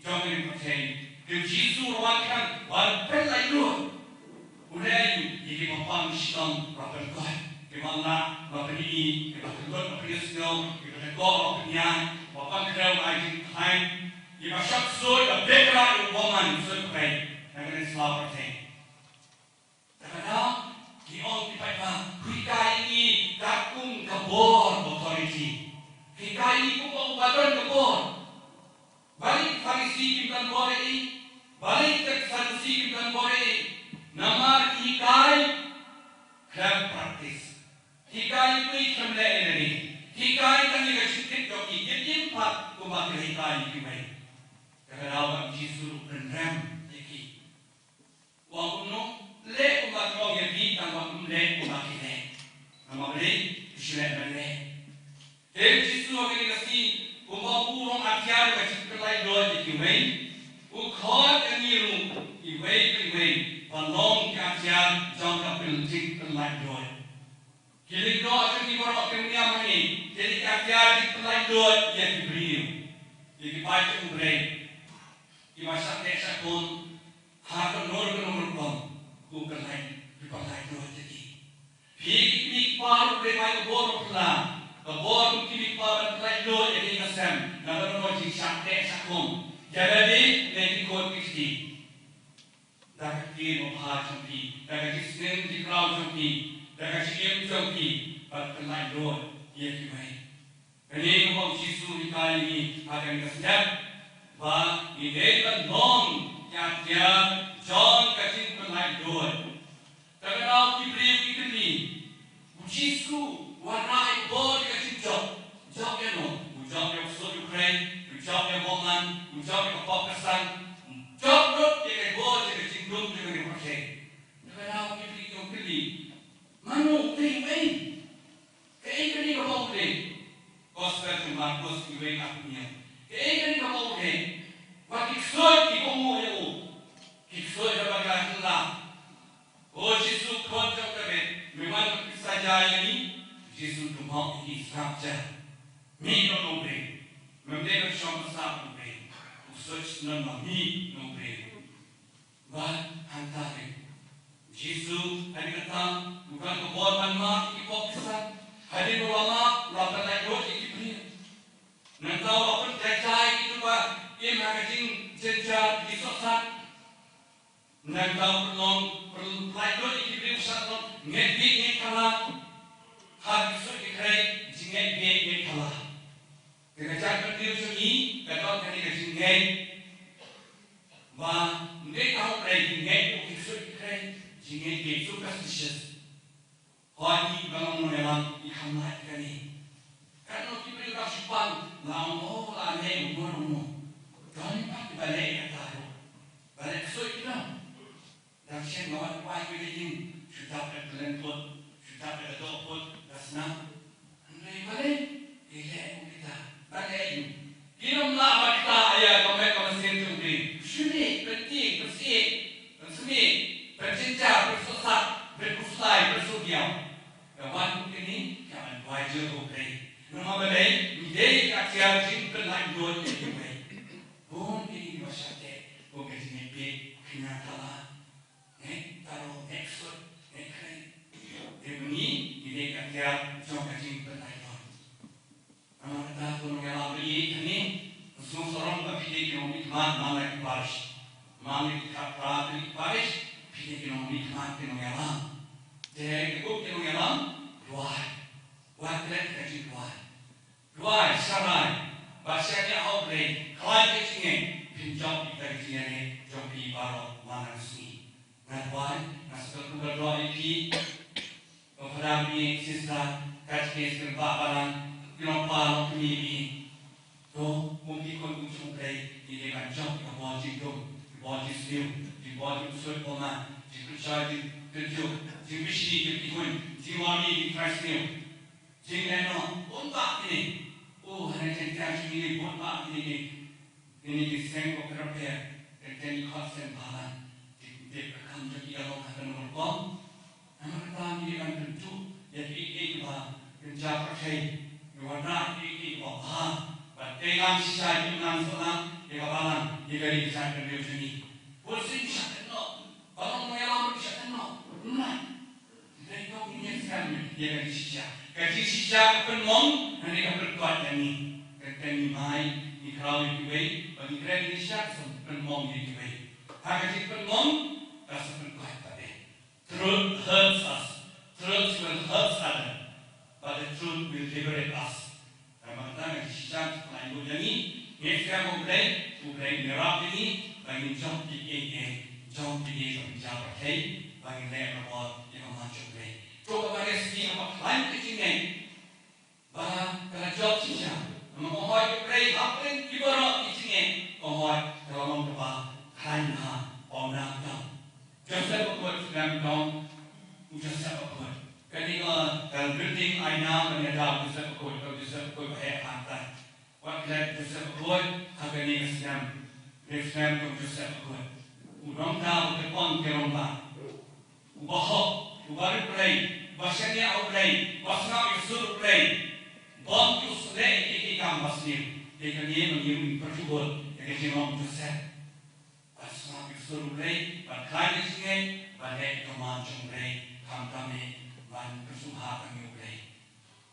jong ka ri pyrthei. Te u Jisu u la wan khnang ban pynlait luid. U leh ïa kiba pang shitom, ba pynkoit. Ki ba lah ba pynïaid, ki ba kynduh ba pynïasngew, ki ba kynduh ba pynïaid, ba pang kdew ba ai jingkhlaiñ, ki ba shah ksuid ba beh rah ïa u bymman u ksuid pyrthei. Na kane ka sla pyrthei. Te ka daw, ki ong ki paidbah, hikai ïa ngi katkum ka bor authority. Hikai ïa ngi kumba u ba don ka bor. Balei ki Pharisi kim don bor ïa ngi? Balei ki Saddusi kim don bor ïa ngi? Namar ki hikai khlem practice. Hikai ïa kiwei khlem leh ïa lade. Hikai tang ïa ka jingkit jong ki, ïa ki im pat kumba ki hikai ïa kiwei. Te ka daw ba u Jisu u pynrem ïa ki. U ong kumno? Leh kumba ki ong ïa phi, tang ba ym leh kumba ki leh. Namar balei? Phi shu leh ban leh. Te u Jisu ha kane ka sngi, kumba u long atiar ka jingpynlait luid ïa kiwei, u khot ïa ngi ruh iwei pa iwei ban long ki atiar jong ka jingpynlait luid. Ki lyngdoh jong ngi baroh ki niam hangne, ki dei ki atiar jingpynlait luid ïa ki briew, ïa ki paid jong U Blei, kiba shah teh shah kum ha kano kano ka rukom. Ko pynlait, phi pynlait luid ïa ki. Phi ki kmie ki kpa ruh U Blei u ai ka bor ba phylla, ka bor kum ki kmie ki kpa ban pynlait luid ïa kane ka sem na ka bynta jingshah teh shah kum. Ïa lade ne ki khun ki kti. Da ka ktien babha jong phi, da ka jingsneng jingkraw jong phi, da ka jingim jong phi, ban pynlait luid ïa kiwei. Kane kaba u Jisu u hikai ïa ngi ha kane ka step, ba ngi dei ban long ki atiar jong ka jingpynlait luid. Te ka daw ki briew ki kynni, u Jisu u wanrah ïa ka bor ïa ka jingjop. Jop ïa no? U jop ïa u ksuid u khrei, u jop ïa u bymman, u jop ïa ka pop ka san, u jop lut ïa ka bor ïa ka jingdum ïa ka pyrthei. Te ka daw ki briew ki kynni, mano u dei uei? Kaei kane kaba u dei? Gospel jong u Markos iwei arphew hynñiew. Kaei kane kaba u dei? Ba ki ksuid ki kohnguh ïa u. Ki ksuid haba ki la kylla. O Jisu, Khun jong u Dabid, me wan ban pynsaja ïa ngi. Jisu u lyngngoh ïa ki, sngap jar. Me don na U Blei. Mem dei ban shong ha sap U Blei. U ksuid sngewthuh ba me na U Blei. Bad hangta hi Jisu hadien kata u don ka bor ban map ïa ki pop ki san. Hadien ba u la map, u la pynlait luid ïa ki briew. Nangta u la pynjai jai ïa kito kiba im ha ka jingjynjar, ki sohsat. Nangta u pynlong, pynlait luid ïa ki briew, shah long ngeit bieit ngeit kylla. Ha ki ksuid ki khrei, jingngeit bieit ngeit kylla. Te ka jaitbynriew jong ngi ka don kane ka jingngeit ba ym dei tang U Blei, jingngeit u ki ksuid ki khrei, jingngeit bieit, superstitious. Hooid, ngi ba long nongïalam ngi kham lait kane. Katno ki briew dang shu pang, la ong, oh, la leh uno uno. Don pat kiba leh kata ruh. Ba leh ksuid ki don. Dang shen nga wan wai ïa ka ïing, shu dap da ka kylleng put, shu dap da ka doh put, da snam. Hynrei balei ki leh kum kita? Balei aïu? Kim lah ba kita ïa ka met ka mynsiem jong ki. Shu leh, pyntieng, pynsyiek, pynsmih, pynjynjar, pynsohsat, pynkhuslai, pynsuhbiang. Ka wan kum kine, ka ban duwai jur kum kine. Namar balei, ngi dei ka atiar jingpynlait luid ïa kiwei. Bun kine kiba shah teh, bun ka jingngeit bieit, kynja kylla. Ngeit taro, ngeit ksuid, ngeit khrei. Te ngi, ngi dei ka atiar jong ka jingpynlait luid. Namar kata ko nongïalam ba ïeit hangne, nga sngewsarong ba phi dei ki nongmihkhmat man la ki parish. Man la ki khatphra tylli ki parish, phi dei ki nongmihkhmat ki nongïalam. Te ka kum ki nongïalam, duwai. Wat klet ka jingduwai. Duwai, sharai, bad shaniah ha U Blei, khlaiñ ka jingngeit, phin jop ïa ka jingïaleh jong phi baroh man la ka sngi. Nga duwai, nga sngewthuh ba duwai ïa phi. Ko Father, phi sister, katkist, ki rangbah balang, ki nongpa nongkmie phi. To, kum ki khun kum ki jong U Blei, ngi dei ban jop ïa ka bor jingdum, ka bor jingsniew, ka bor jingsuid bymman, jingpynshoi, jingtynjuh, jingmishni, jingpynhun, jingmane, jingtrai sniew. Jinglehnoh, bun bah kine. Oh, ha ka jingthiang jong ngi bun bah kine ki, kine ki seng ko pher pher, ka jingkhot seng balang, ki tip ka kam jong ki ka long ha kano ka rukom. Namar kata ngi dei ban kyntu ïa kiei kiei kiba kynja pyrthei, ngi wanrah ïa kiei kiei kiba bha, ban tei lang shisha ïa ki imlang sahlang, ïa ka balang, ïa ka ri ka jaitbynriew jong ngi. Bun sien ki shah kynnoh, ba long nongïalam ruh ki shah kynnoh. Ym lah. Dei tang ngi ïa sngap ngi. Ka jingshisha, ka jingshisha ka pynmong, nangne ka pynkoit ïa ngi. Ka, ka ngi mai, ngi khraw ïa kiwei, ba ngi kren jingshisha ka sa pynmong ïa kiwei. Ha ka jingpynmong, ka sa pynkoit pat de. Truth hurts us. Truth will hurt others, but the truth will liberate us. Ka mut ka jingshisha ka pynlait lut ïa ngi. Ngi sngap U Blei, U Blei un ïarap ïa ngi ba ngin jop ïa kiei kiei, jop ïa kiei ba ngin jop ïa kiei, ba ngin leh bor ïa ka mon jong U Blei. To ka baris ki ka ba khlaiñ ka jingngeit ba ka la jop shisha. Namar ka hoi U Blei hapdeng ki baroh ki jingngeit, ka hoi ka la long kaba khlaiñ bha, ba ym dang tam. Joseph Bakhuid, snem dong u Joseph Bakhuid. Kane ka, ka building ai nam ban ïada u Joseph Bakhuid, ka Joseph Bakhuid ba heh hangtai. Wat klet u Joseph Bakhuid ha kane ka snem. Kane ka snem dong u Joseph Bakhuid. U nongda u kyrpang ki rangbah. Uba hok, uba rit Blei, uba shaniah ha U Blei, uba sngap ïa ka sur U Blei. Bym ju leh ïa ki kam basniew. Te kane ma ngi ruh ngin pyrshah ïa ka jinglong u Joseph. Ba sngap ïa ka sur U Blei, ba khlaiñ ka jingngeit, ba leh ïa ka mon jong U Blei, khamtam eh ban pyrshah ha ka ngi U Blei.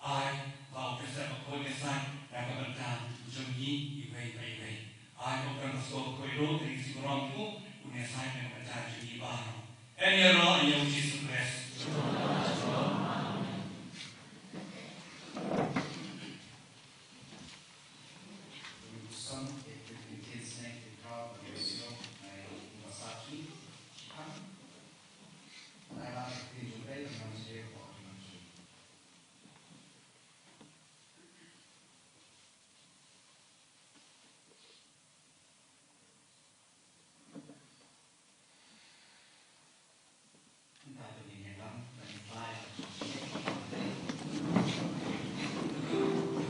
Ai ba u Joseph Bakhuid un ïasaid na ka bynta jong ngi iwei pa iwei. Ai ba u Don Bosco Bakhuid ruh, ka dei ka sngi burom ruh, un ïasaid na ka bynta jong ngi baroh. Yn ïaroh ïa u Jisu Khrist.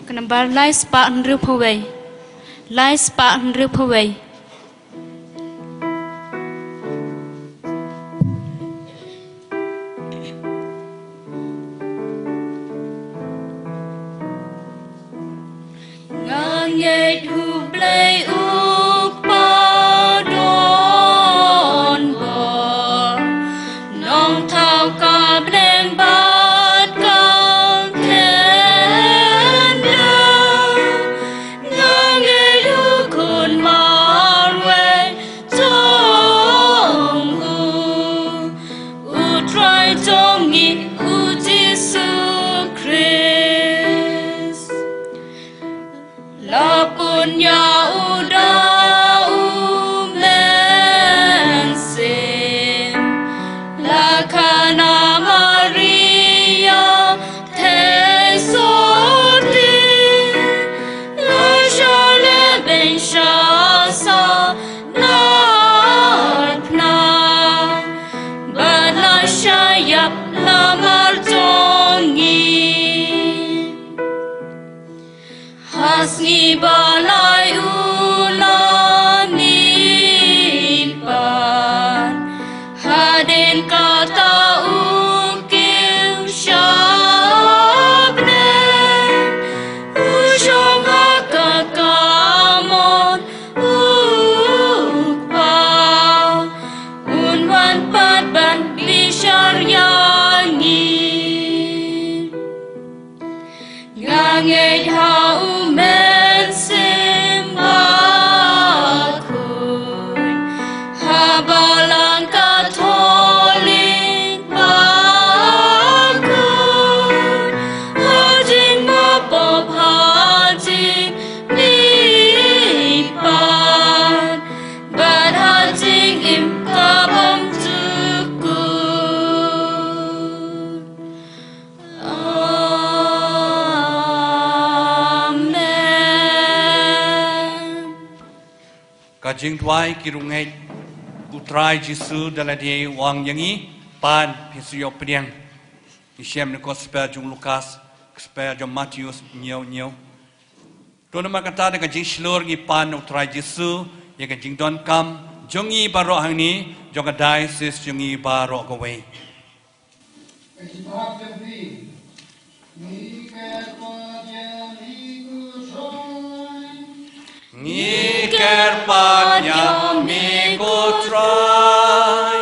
Ka nambar lai spah hynriew phew wei. Lai spah hynriew phew wei. Nga ngeit U Blei u kpa don bor, Nongthaw ka bneng bad ka khyndew. Nga ngeit U Khun marwei jong u, U Trai jong ngi U Jisu Khrist. La pun ïa u da u Mynsiem, la khana Maria thei sotti, la shah leh beiñ sha sa narphna, bad la shah ïap namar jong ngi. Ha sngi ba lai u la mihpat, hadien kata u kiew sha bneng, u shong ha ka kamon u Kpa, un wan pat ban bishar ïa ngi. Nga ngeit ha u Mynsiem Bakhuid, ha Balang Katholik Bakhuid, ha jingmap pop, ha jingmihpat, bad ha jingim ka bym jukut. Amen. Ka jingduwai ki riewngeit. U Trai Jisu da lade u ong ïa ngi, pan phin sa ïoh pdiang. Ngi shem na Gospel jong u Lukas, Gospel jong u Mathaios, hynñiew hynñiew. To namar kata da ka jingshlur ngi pan na u Trai Jisu ïa ka jingdonkam jong ngi baroh hangne, jong ka diocese jong ngi baroh kawei. Ka jingpyrkhat jong phi. Ngi kyrpad ïa me ko Trai. Ngi kyrpad ïa me ko Trai.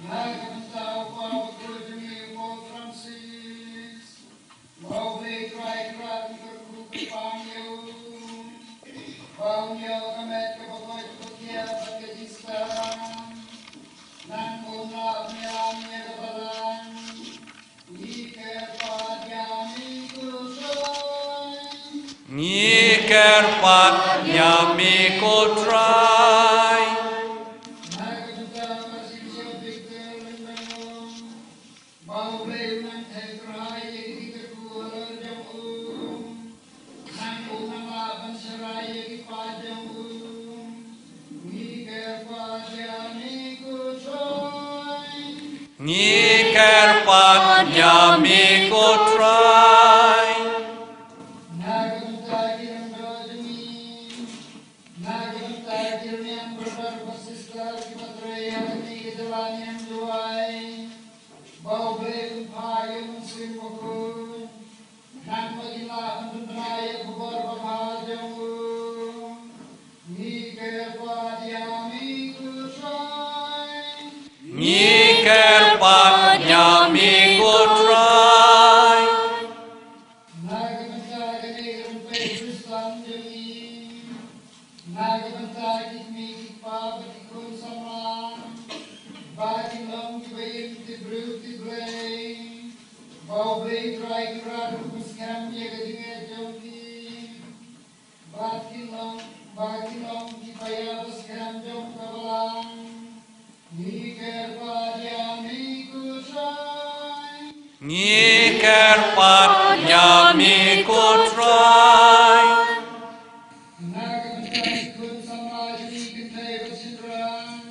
Na ka bynta u Papa jong ngi u Pope Francis. Ba un ïoh ka met kaba koit kaba khiah bad ka jingstad. Nang un lah ban ïalam ïa ka balang. Ngi kyrpad ïa me ko Trai. Ngi kyrpad ïa me ko Trai. Na ka bynta ka Mynsiem Baptist Lyngdoh, ba U Blei un nang theh kyrhai ïa ki kyrkhu halor jong u. Nang un nang lah ban sharai ïa ki paid jong u. Ngi kyrpad ïa me ko Trai. Ngi kyrpad ïa me ko Trai. Na ka bynta ki lyngdoh jong ngi. Na ka bynta ki rmiang brother bad sister kiba trei ha kane ka jylla niam Jowai. Ba U Blei un phah ïa U Mynsiem Bakhuid. Nang ba kin lah ban pynbna ïa ka bor babha jong u. Ngi kyrpad ïa me ko Trai. Ngi kyrpad ïa me ko Trai. Na ka bynta kane ka rympei Khristan jong ngi. Na ka bynta ki kmie ki kpa bad ki khun samla. Ba kin long kiba im, ki briew ki Blei. Ba U Blei Trai Kynrad un pynskhem ïa ka jingngeit jong ki. Ba kin long, ba kin long ki paidbah skhem jong ka balang. Ngi kyrpad ïa me ko Trai. Ngi kyrpad ïa me ko Trai. Na ka bynta ki khun samla jong ngi kynthei bad shynrang.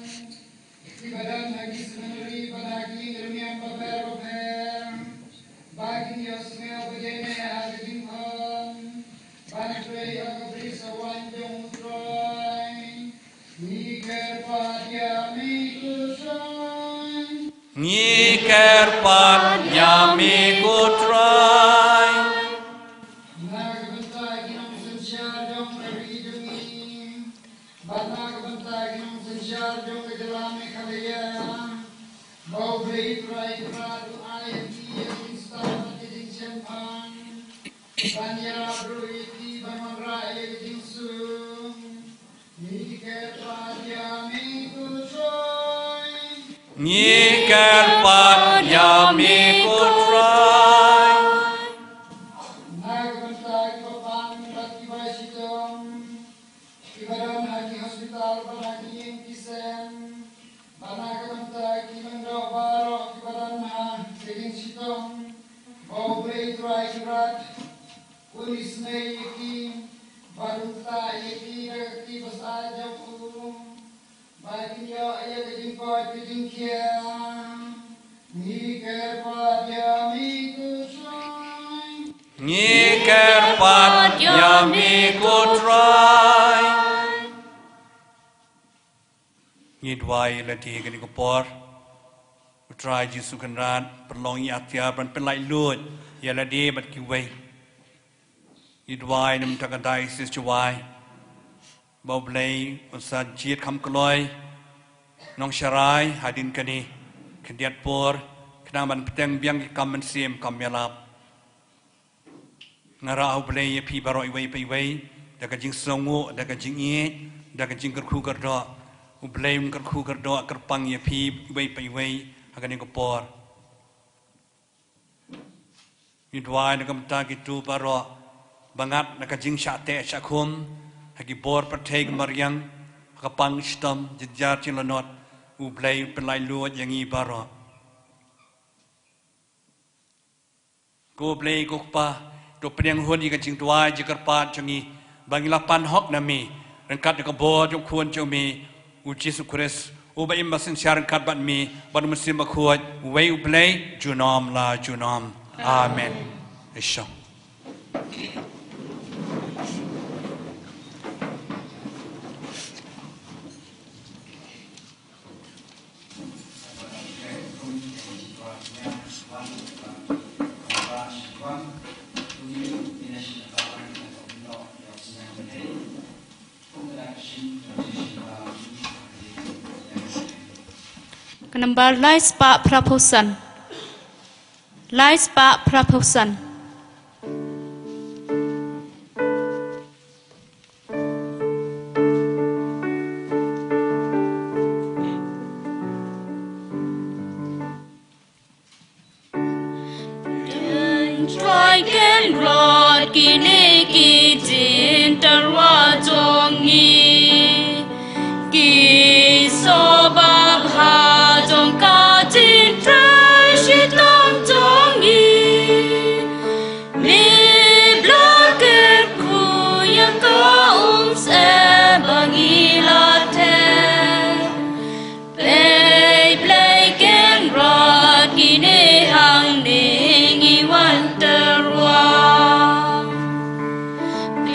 Kiba don ha ki seminari bad ha ki ïing rmiang bapher bapher. Ba kin ïohsngew bad ïaineh ha ka jingkhot. Ban trei ha ka bri sawan jong U Trai. Ngi kyrpad ïa me ko Trai. Ngi kyrpad ïa me ko Trai. Na ka bynta ki nongsynshar jong ka ri jong ngi. Bad na ka bynta ki nongsynshar jong ka jylla Meghalaya. Ba U Blei Trai Kynrad un ai ha ki ïa ka jingstad bad ka jingshemphang. Ban ïarap ruh ïa ki ban wanrah ïa ka jingsuk. Ngi kyrpad ïa me ko Trai. Ngi kyrpad ïa me ko Trai. Na ka bynta kiba pang bad kiba shitom. Kiba don ha ki hospital bad ha ki ïing ki sem. Bad na ka bynta ki lyngdoh baroh kiba don ha ka jingshitom. Ba U Blei Trai Kynrad un isynei ïa ki. Bad un ktah ïa ki da ka kti basah jong u. Ba kin ïoh ïa ka jingkoit ka jingkhiah. Ngi kyrpad ïa me ko Trai. Ngi kyrpad ïa me ko Trai. Ngi duwai ïa lade kane ka por. U Trai Jisu Kynrad pynlong ïa atiar ban pynlait luid ïa lade bad kiwei. Ngi duwai na ka bynta ka Diocese Jowai. Ba U Blei un sa jied kham kloi nongsharai hadien kane khyndiat por, khnang ban bteng biang ki kam mynsiem kam ïalap. Nga ïarap, U Blei, ïa phi baroh iwei pa iwei, da ka jingsngewnguh, da ka jingïeit, da ka jingkyrkhu kyrdoh. U Blei un kyrkhu kyrdoh kyrpang ïa phi iwei pa iwei ha kane ka por. Ngi duwai na ka bynta kito baroh ba ngat na ka jingshah teh shah khum ha ki bor pyrthei ki mariang, ha ka pang shitom, jynjar jinglanot. U Blei pynlait luid ïa ngi baroh. Ko Blei ko Kpa, to pdiang hun ïa ka jingduwai jingkyrpad jong ngi, ba ngin lah pan hok na me ryngkat ïa ka bor jong u Khun jong me, U Jisu Khrist, uba im ba synshar ryngkat bad me bad U Mynsiem Bakhuid, uwei U Blei, junom la junom. Amen. Amen. Ïa shong. Ka nambar lai spah phra phew san. Lai spah phra phew san.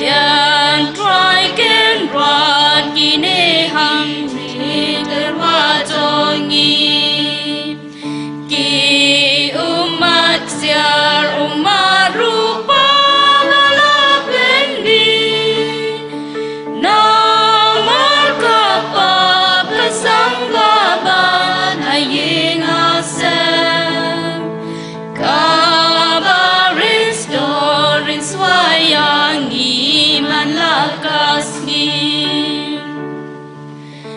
Ïa Trai Kynrad kine hangne tyrwa jong ngi. Ki ummat ksiar ummat rupa ba la pynmih. Namar ka pap ka sangbaban ha ïing ha sem. Kaba ring sdor ring swai ïa ngi man la ka sngi.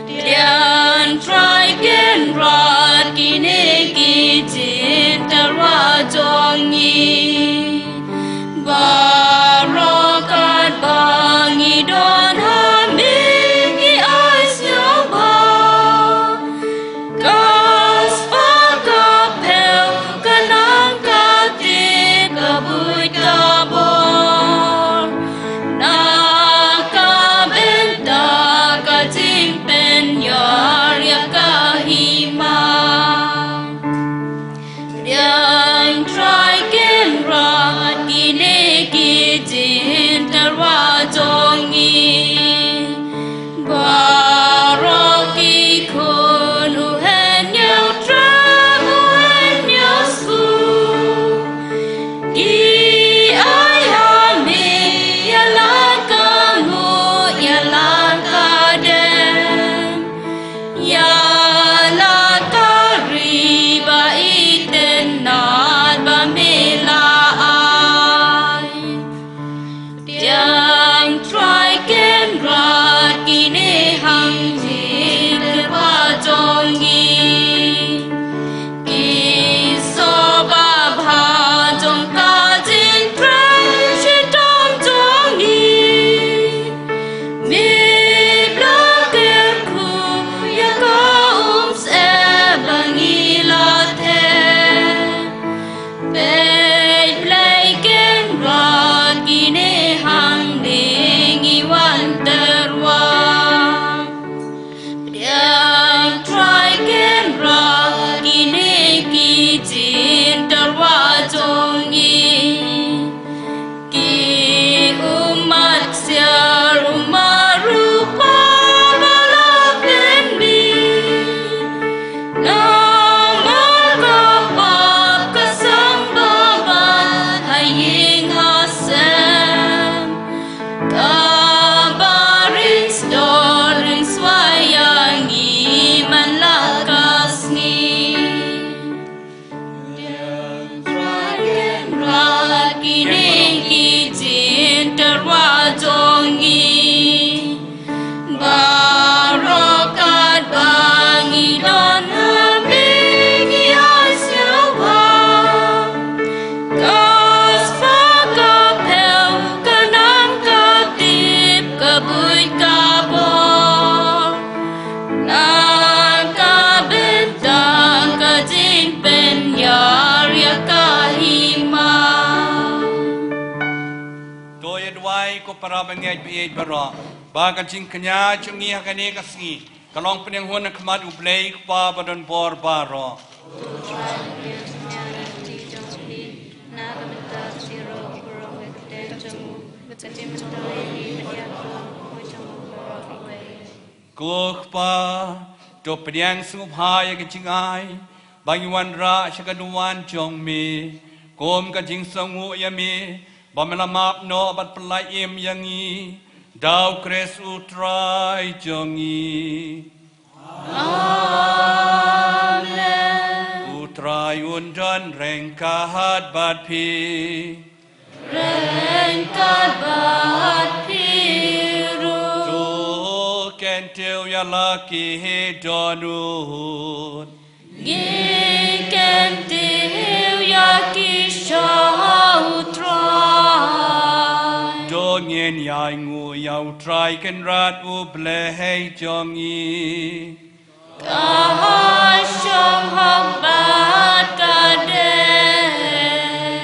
Pdiang Trai Kynrad kine ki jingtyrwa jong ngi. Baroh katba ngi don ha me ngi ai sngewbha. Ka spah ka phew ka nang ka tip ka buit ka bor. Na ka bynta ka jingpynïar ïa ka hima. Pdiang Trai Kynrad kine ki jingtyrwa jong ngi. Baroh ki khun u hynñiew tram u hynñiew sku. Ki ai ha me ïa la ka nguh ïa la ka dem. Ïa la ka ri ba itynnad ba me la ai. Pdiang Trai Kynrad kine hangne tyrwa jong ngi. Ki sopabha jong ka jingtrei shitom jong ngi. Me la kyrkhu ïa ka umsyep ba ngi la thep. Peit Blei Kynrad kine hangne ngi wan tyrwa. Pdiang Trai Kynrad kine ki jingtyrwa jong ngi. Ki ummat ksiar ummat rupa ba la pynmih. Namar ka pap ka sangbaban ha ïing ha sem. Kaba ring sdor ring swai ïa ngi man la ka sngi. Pdiang Trai Kynrad kine ki jingtyrwa jong ngi. Baroh katba ngi don ha me ngi ai sngewbha. Ka spah ka phew ka nang ka tip ka buit ka bor. Na ka bynta ka jingpynïar ïa ka hima. To ïa duwai ko para bangeit baieit baroh ba ka jingkñia jong ngi ha kane ka sngi ka long pynïanghun ha khmat U Blei Kpa ba don bor baroh. Na ka bynta ka jingïaroh baroh ka ktien jong u, ka jingmyntoi ïa ka jong u baroh kawei. Ko Kpa, to pdiang sngewbha ïa ka jingai ba ngi wanrah sha ka duwan jong me kum ka jingsngewnguh ïa me ba me la map noh bad pyllait im ïa ngi da U Khrist U Trai jong ngi. Amen. U Trai un don ryngkat bad phi. Ryngkat bad phi ruh. To kyntiew ïa la ki dohnud. Ngi kyntiew ïa ki sha U Trai. To ngin ïainguh ïa U Trai Kynrad U Blei jong ngi. Ka shong hok bad ka dei.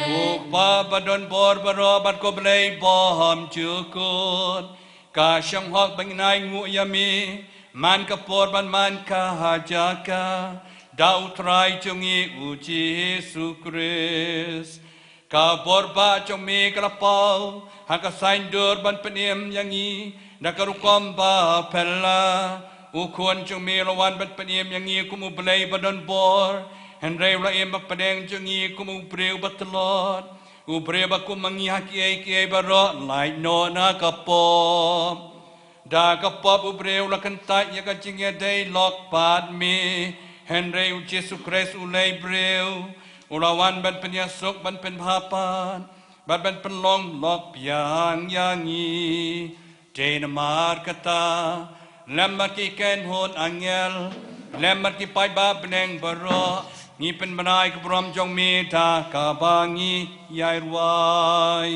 Ko Kpa ba don bor baroh bad ko Blei bymjukut, ka shong hok ba ngin ainguh ïa me man ka por bad man ka jaka da U Trai jong ngi U Jisu Khrist. Ka bor ba jong me ka la paw ha ka saiñdur ban pynim ïa ngi da ka rukom ba pela. U khun jong me u la wan ban pynim ïa ngi kum u Blei ba don bor, hynrei u la im ha pdeng jong ngi kum u briew ba tlot, u briew ba kum ma ngi ha kiei kiei baroh, lait noh na ka pop. Da ka pop u briew u la kyntait ïa ka jingïadei lok bad me, hynrei u Jisu Khrist u lei briew, u la wan ban pynïasuk, ban pynbha pat, bad ban pynlong lok biang ïa ngi. Te namar kata, lem bad ki kynhun angel, lem bad ki paidbah bneng baroh, ngi pynbna ïa ka burom jong me da kaba ngi ïai rwai.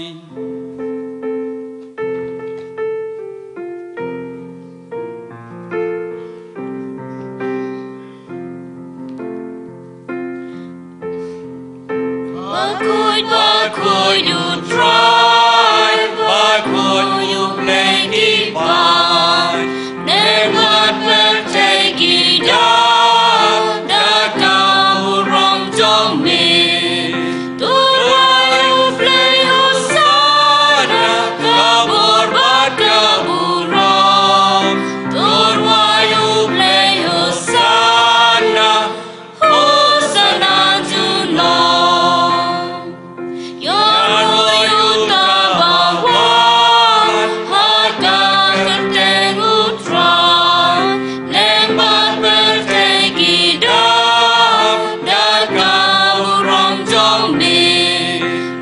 Bakhuid, bakhuid u Trai, bakhuid u Blei dieng bad, neng wat pyrthei ki dap da ka burom jong me. Tyrwa ïa u Blei, Hosana, ka bor bad ka burom. Tyrwa ïa u Blei, Hosana, Hosana junom. Ïaroh ïa uta uba wan ha ka kyrteng u Trai, neng wat pyrthei ki dap da ka burom jong me.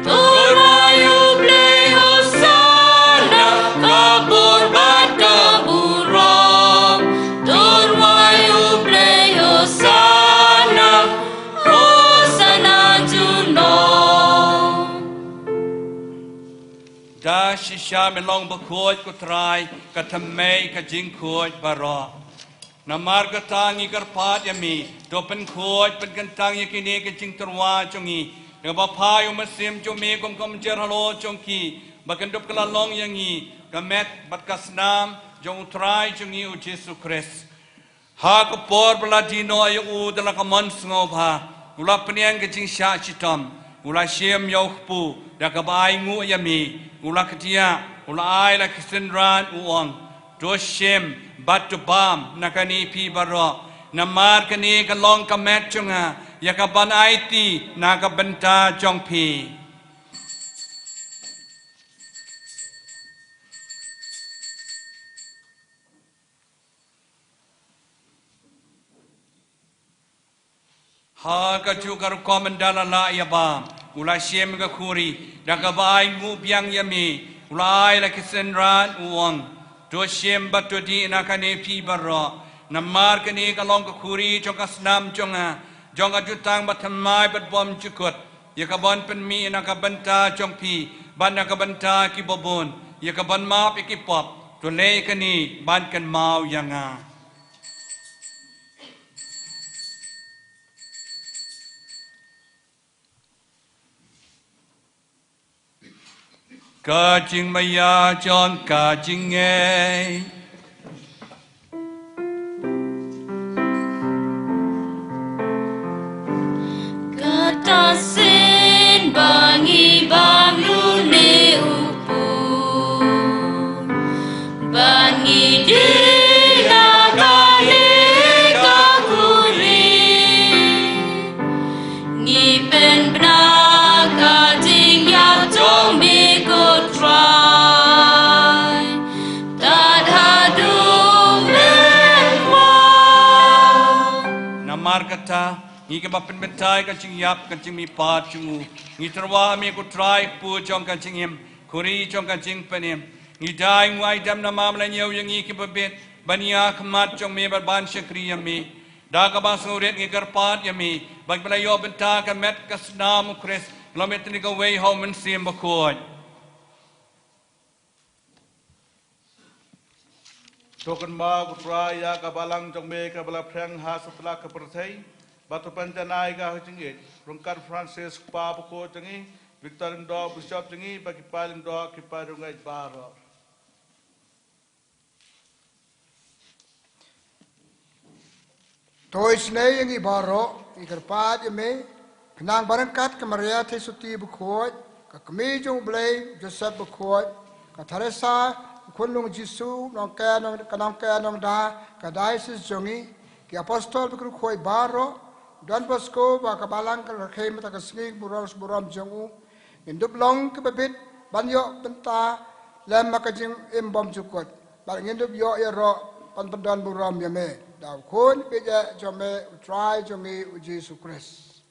Tyrwa ïa u Blei, Hosana, ka bor bad ka burom. Tyrwa ïa u Blei, Hosana, Hosana junom. Da shisha me long bakhuid ko Trai, ka thymmei ka jingkhuid baroh. Namar kata ngi kyrpad ïa me, to pynkhuid pynkyntang ïa kine ki jingtyrwa jong ngi, da kaba phai u Mynsiem jong me kum ka umjer halor jong ki, ba kin dup kylla long ïa ngi ka met bad ka snam jong u Trai jong ngi u Jisu Khrist. Ha ka por ba la die noh ïa u da la ka mon sngewbha, u la pynïeng ka jingshah shitom, u la shim ïa u kpu da kaba ainguh ïa me, u la kdiah, u la ai la ki synran, u ong: To shim bad to bam na kane phi baroh, namar kane ka long ka met jong nga, ïa kaban aiti na ka bynta jong phi. Ha kajuh ka rukom, ynda la lah ïa bam, u la shim ka khuri da kaba ainguh biang ïa me, u la ai la ki synran, u ong: To shim bad to dih na kane phi baroh, namar kane ka long ka khuri jong ka snam jong nga, jong ka jutang bathymmai bad bymjukut, ïa kaban pynmih na ka bynta jong phi bad na ka bynta kiba bun, ïa kaban map ïa ki pop. To leh kane ban kynmaw ïa nga. Ka jingmaïa jong ka jingngeit. Kata sien ba ngi bam lune u pur, ba ngi dih na kane ka khuri. Ngi pynbna ka jingïap jong me ko Trai, tad haduh me wan. Namar kata, ngi kiba pynbynta ïa ka jingïap ka jingmihpat jong u, ngi tyrwa ha me ko Trai, kpu jong ka jingim, khuri jong ka jingpynim. Ngi dei nguh ai dem namar me la ñiew ïa ngi kiba bit ban ïakhmat jong me bad ban shakri ïa me. Da kaba sngewrit ngi kyrpad ïa me ba ngi la ïoh bynta ka met ka snam u Khrist, la me tang kawei ha u Mynsiem Bakhuid. To kynmaw ko Trai ïa ka balang jong me kaba la phreng ha satlak ka pyrthei, bad to pynjanai ka ha ka jingïeit ryngkat Francis Kpa Bakhuid jong ngi, Victor Lyngdoh Bishop jong ngi, bad ki paid lyngdoh, ki paid riewngeit baroh. To isynei ïa ngi baroh, ngi kyrpad ïa me Khnang ba ryngkat ka Maria Theisotti bakhuid, ka Kmie jong U Blei Joseph bakhuid, ka Theresa, u khunlung Jisu, nongkea nong ka nongkea nongda ka diocese jong ngi, ki apostol bakhuid baroh, Don Bosco bad ka balang ka rakhe mynta ka sngi burom burom jong u, ngin dup long kiba bit ban ïoh bynta lem ma ka jingim bymjukut. Bad ngin dup ïoh ïaroh ban pyndon burom ïa me da u Khun beit jong me, U Trai jong ngi U Jisu Khrist.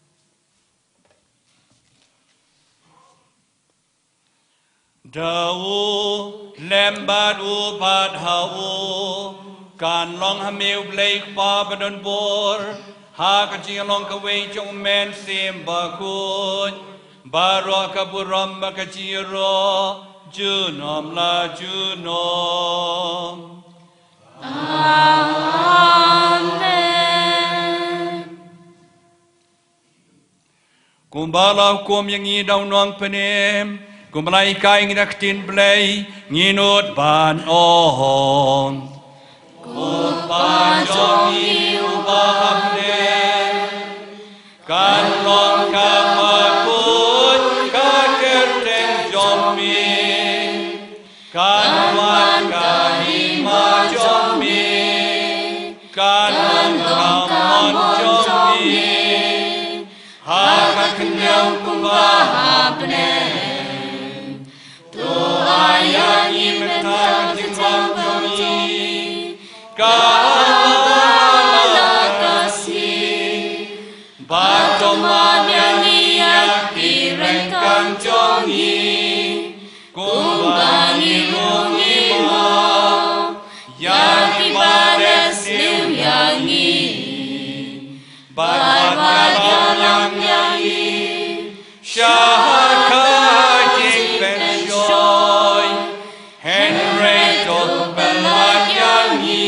Da u lem bad u bad ha u kan long ha me U Blei Kpa badonbor, ha ka jinglong kawei jong U Mynsiem Bakhuid, baroh ka burom bad ka jingïaroh junom la junom. Amen. Kumba la hukum ïa ngi da u Nongpynim, kumba la hikai ïa ngi da ka ktien Blei, ngin nud ban ong: Ko Kpa jong ngi uba ha bneng, kan long kaba khuid ka kyrteng jong me, kan wan ka hima jong me, kan long ka mon jong me ha ka khyndew kumba ha bneng. To ai ïa ngi mynta ka jingpang jong ngi, kaba ha la ka sngi. Bad to map ïa ngi ïa ki ryngkang jong ngi, kumba ngi ruh ngi map ïa kiba leh sniew ïa ngi. Bad wat ïalam ïa ngi sha ka jingpynshoi, hynrei to pynlait ïa ngi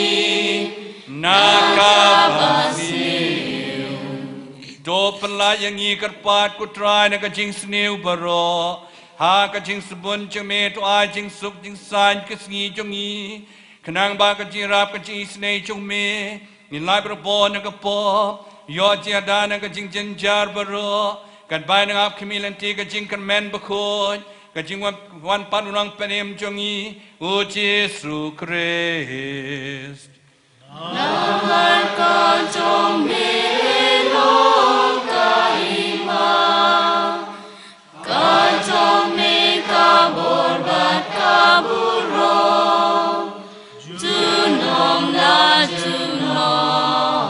na kaba sniew. To pynlait ïa ngi kyrpad ko Trai na ka jingsniew baroh, ha ka jingsbun jong me to ai jingsuk jingsaiñ ka sngi jong ngi, khnang ba ka jingïarap ka jingisynei jong me, ngin lait barabor na ka pop, ïoh jingïada na ka jingjynjar baroh, katba ngi ap khmih lynti ka jingkyrmen bakhuid ka jingwan, wan pat U Nongpynim jong ngi U Jisu Khrist. Namar ka jong me long ka hima, ka jong me ka bor bad ka burom, junom la junom.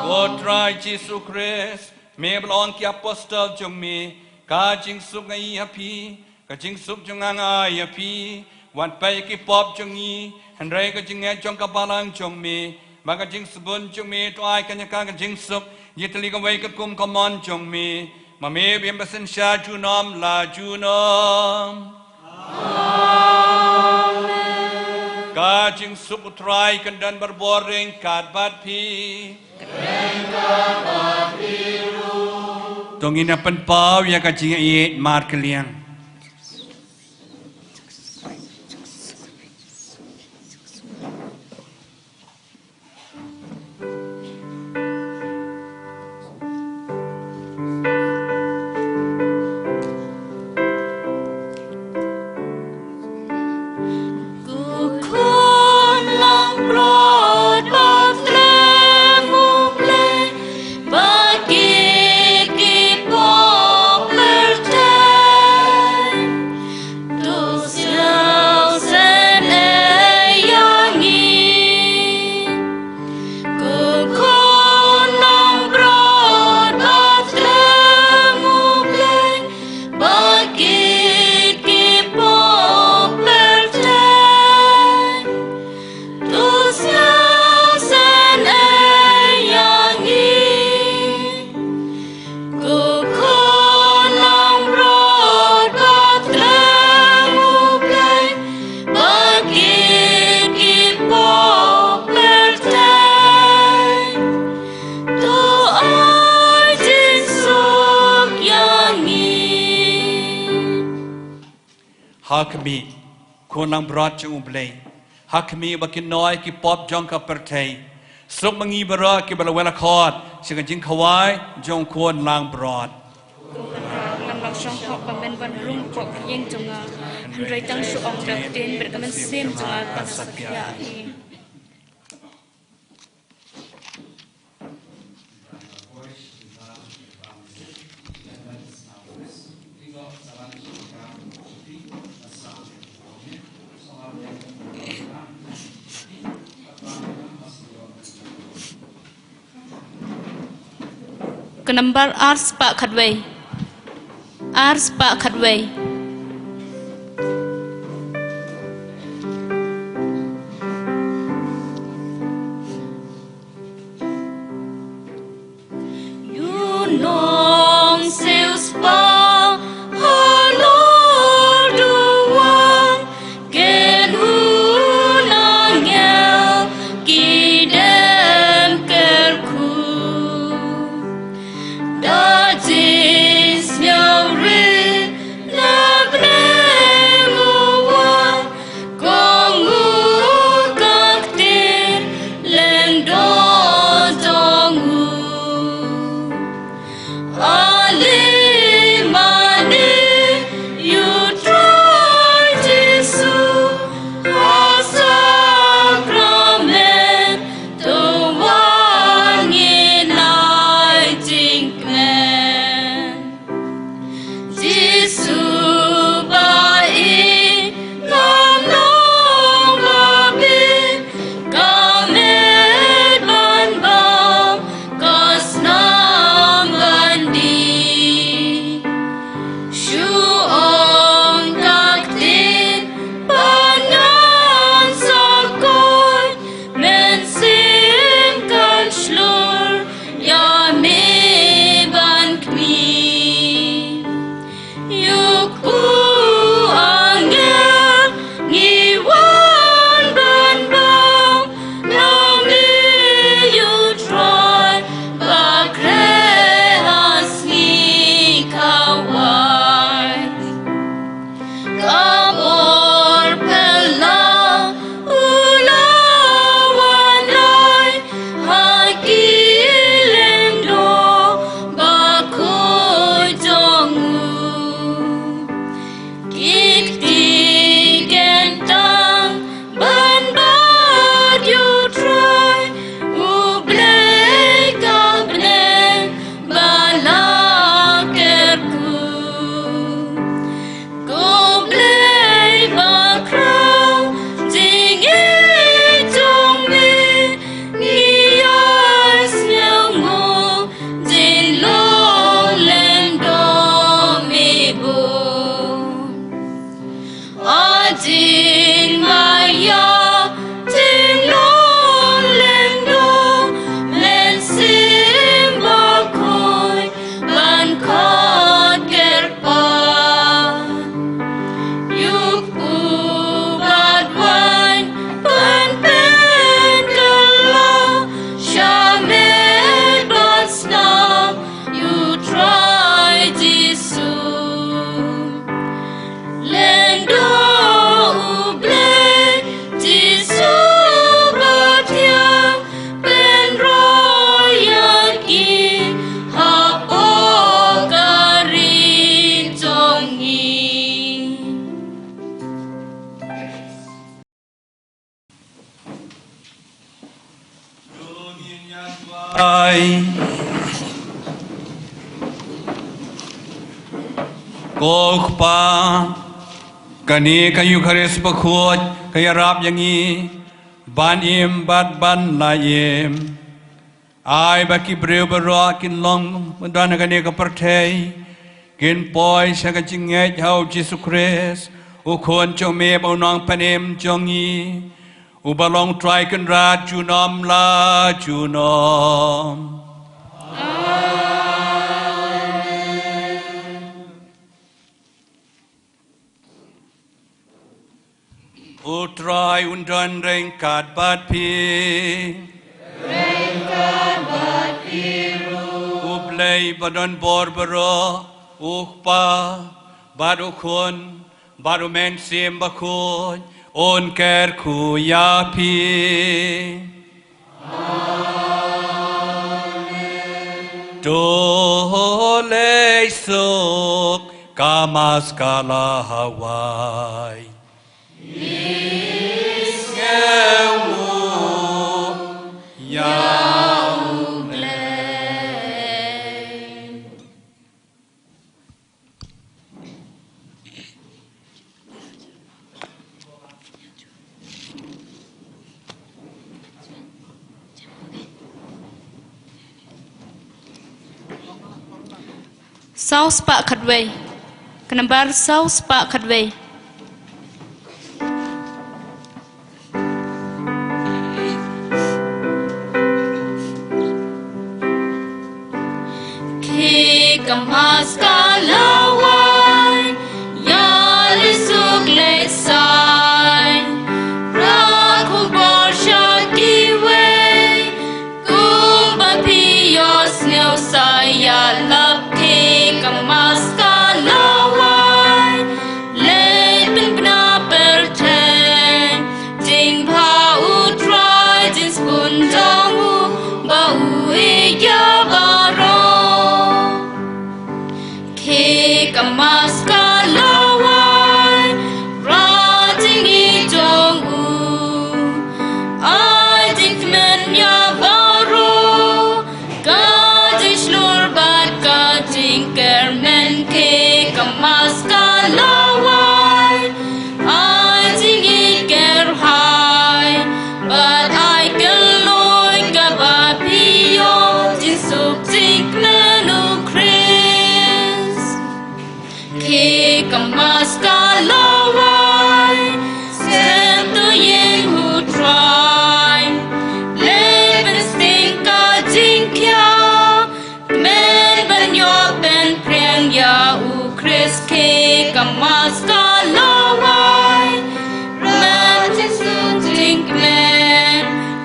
Ko Trai Jisu Khrist, me ba la ong ki apostol jong me, ka jingsuk nga ai ha phi, ka jingsuk jong nga nga ai ha phi. Wat peit ki pop jong ngi, hynrei ka jingngeit jong ka balang jong me. Bad ka jingsbun jong me to ai ka ïa ka ka jingsuk, ïa tylli kawei ka kum ka mon jong me, ma me ba im ba synshar junom la junom. Amen. Ka jingsuk U Trai kan don barabor ryngkat bad phi. To ngin ïa pynpaw ïa ka jingïeit markylliang. Ko khun langbrot ba tlem U Blei, ba kit ki pop pyrthei, to sngewsynei ïa ngi. Ko khun langbrot ba tlem U Blei, ba kit ki pop pyrthei, to sngewsynei ïa ngi. Ko khun langbrot ba tlem U Blei, ba kit ki pop pyrthei, to ai jingsuk ïa ngi. Ha khmih, khun langbrot jong U Blei. Ha khmih ba kin noh ïa ki pop jong ka pyrthei. Suk ma ngi baroh kiba la wan la khot sha ka jingkhawai jong khun langbrot. shong hok ba men wan rung hapoh ka ïing jong nga. Hynrei tang shu ong da ka ktien bad ka mynsiem jong nga kan sa ïa i. Ka nambar ar spah khatwei. Ar spah khatwei. Ïa u nongsiewspah halor duwan, ken u nang ïa ki dem kyrkhu. Da jingsngewrit na bneng u wan, kong u ka ktien lyngdoh jong u. Ale mane ïa u Trai Jisu ha sakramen, to wan ngin ai jingkmen. Jisu ba ïeit, ngam long ba bit, ka met ban bam, ka snam ban dih. Shu ong ka ktien bad ngan sa koit, mynsiem kan shlur ïa me ban khmih. Ïa u kpu angel ngi wan ban bam, na me ïa u Trai ba khreh ha sngi khawai. Ka bor pela u la wan ai ha ki lyngdoh bakhuid jong u. Ki kti ken tang ban bat ïa u Trai, u Blei ka bneng ba la kyrkhu. Ko Blei bakhraw, jingïeit jong me ngi ïa sngewnguh, jin long lyngdoh me bun. A jingmaïa, jin long lyngdoh, mynsiem bakhuid ban khot kyrpad. Ïa u kpu bad waiñ ban pynkylla, sha met bad snam ïa u Trai Jisu. Lyngdoh u Blei Jisu bathiang, pynroi ïa ki hapoh ka ri jong ngi. Ai. Ko Kpa, kane ka Eukharist bakhuid ka ïarap ïa ngi ban im bad ban la im. Ai ba ki briew baroh kin long ba don ha kane ka pyrthei kin poi sha ka jingngeit ha u Jisu Khrist, u Khun jong me bad u Nongpynim jong ngi, uba long Trai Kynrad junom la junom. U Trai un don ryngkat bad phi. Ryngkat bad phi ruh. U Blei ba don bor baroh, u Kpa bad u Khun bad u Mynsiem Bakhuid, un kyrkhu ïa phi. To leit suk ka Maskala ha wai. Saw spah khatwei. Ka nambar saw spah khatwei. Khie ka Maskala wai, ïa leit suk leit saiñ, rah khubor sha kiwei, kumba phi ïohsngew sa ïalap. Khie ka Maskala wai, leit pynbna pyrthei, jingbha U Trai, jingspun jong u ba u ïeit ïa baroh. Khie ka Maskala wai, rah jingïeit jong u, ai jingkmen ïa baroh, ka jingshlur bad ka jingkyrmen. Khie ka Maskala wai, ai jingïeit kyrhai, bad ai kylluid kaba phi ïoh jingsuk jingkmen U Khrist. Khie ka Maskala wai, sem to ïing U Trai, leit pynsting ka jingkhia, kmen ban ïoh pynphriang ïa U Khrist. Khie ka Maskala wai, rah jingsuk jingkmen,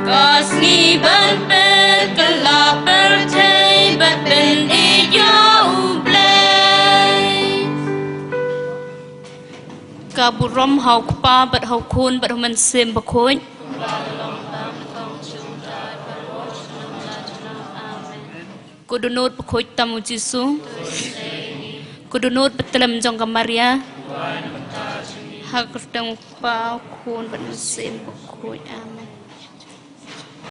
ka sngi ban peit ka la pyrthei bad pynïeit ïa U Blei. Ka burom ha U Kpa bad ha U Khun bad ha U Mynsiem Bakhuid. Ko dohnud bakhuid tam U Jisu. Ko dohnud ba tlem jong ka Maria. Ha ka kyrteng U Kpa, U Khun bad U Mynsiem Bakhuid. Amen.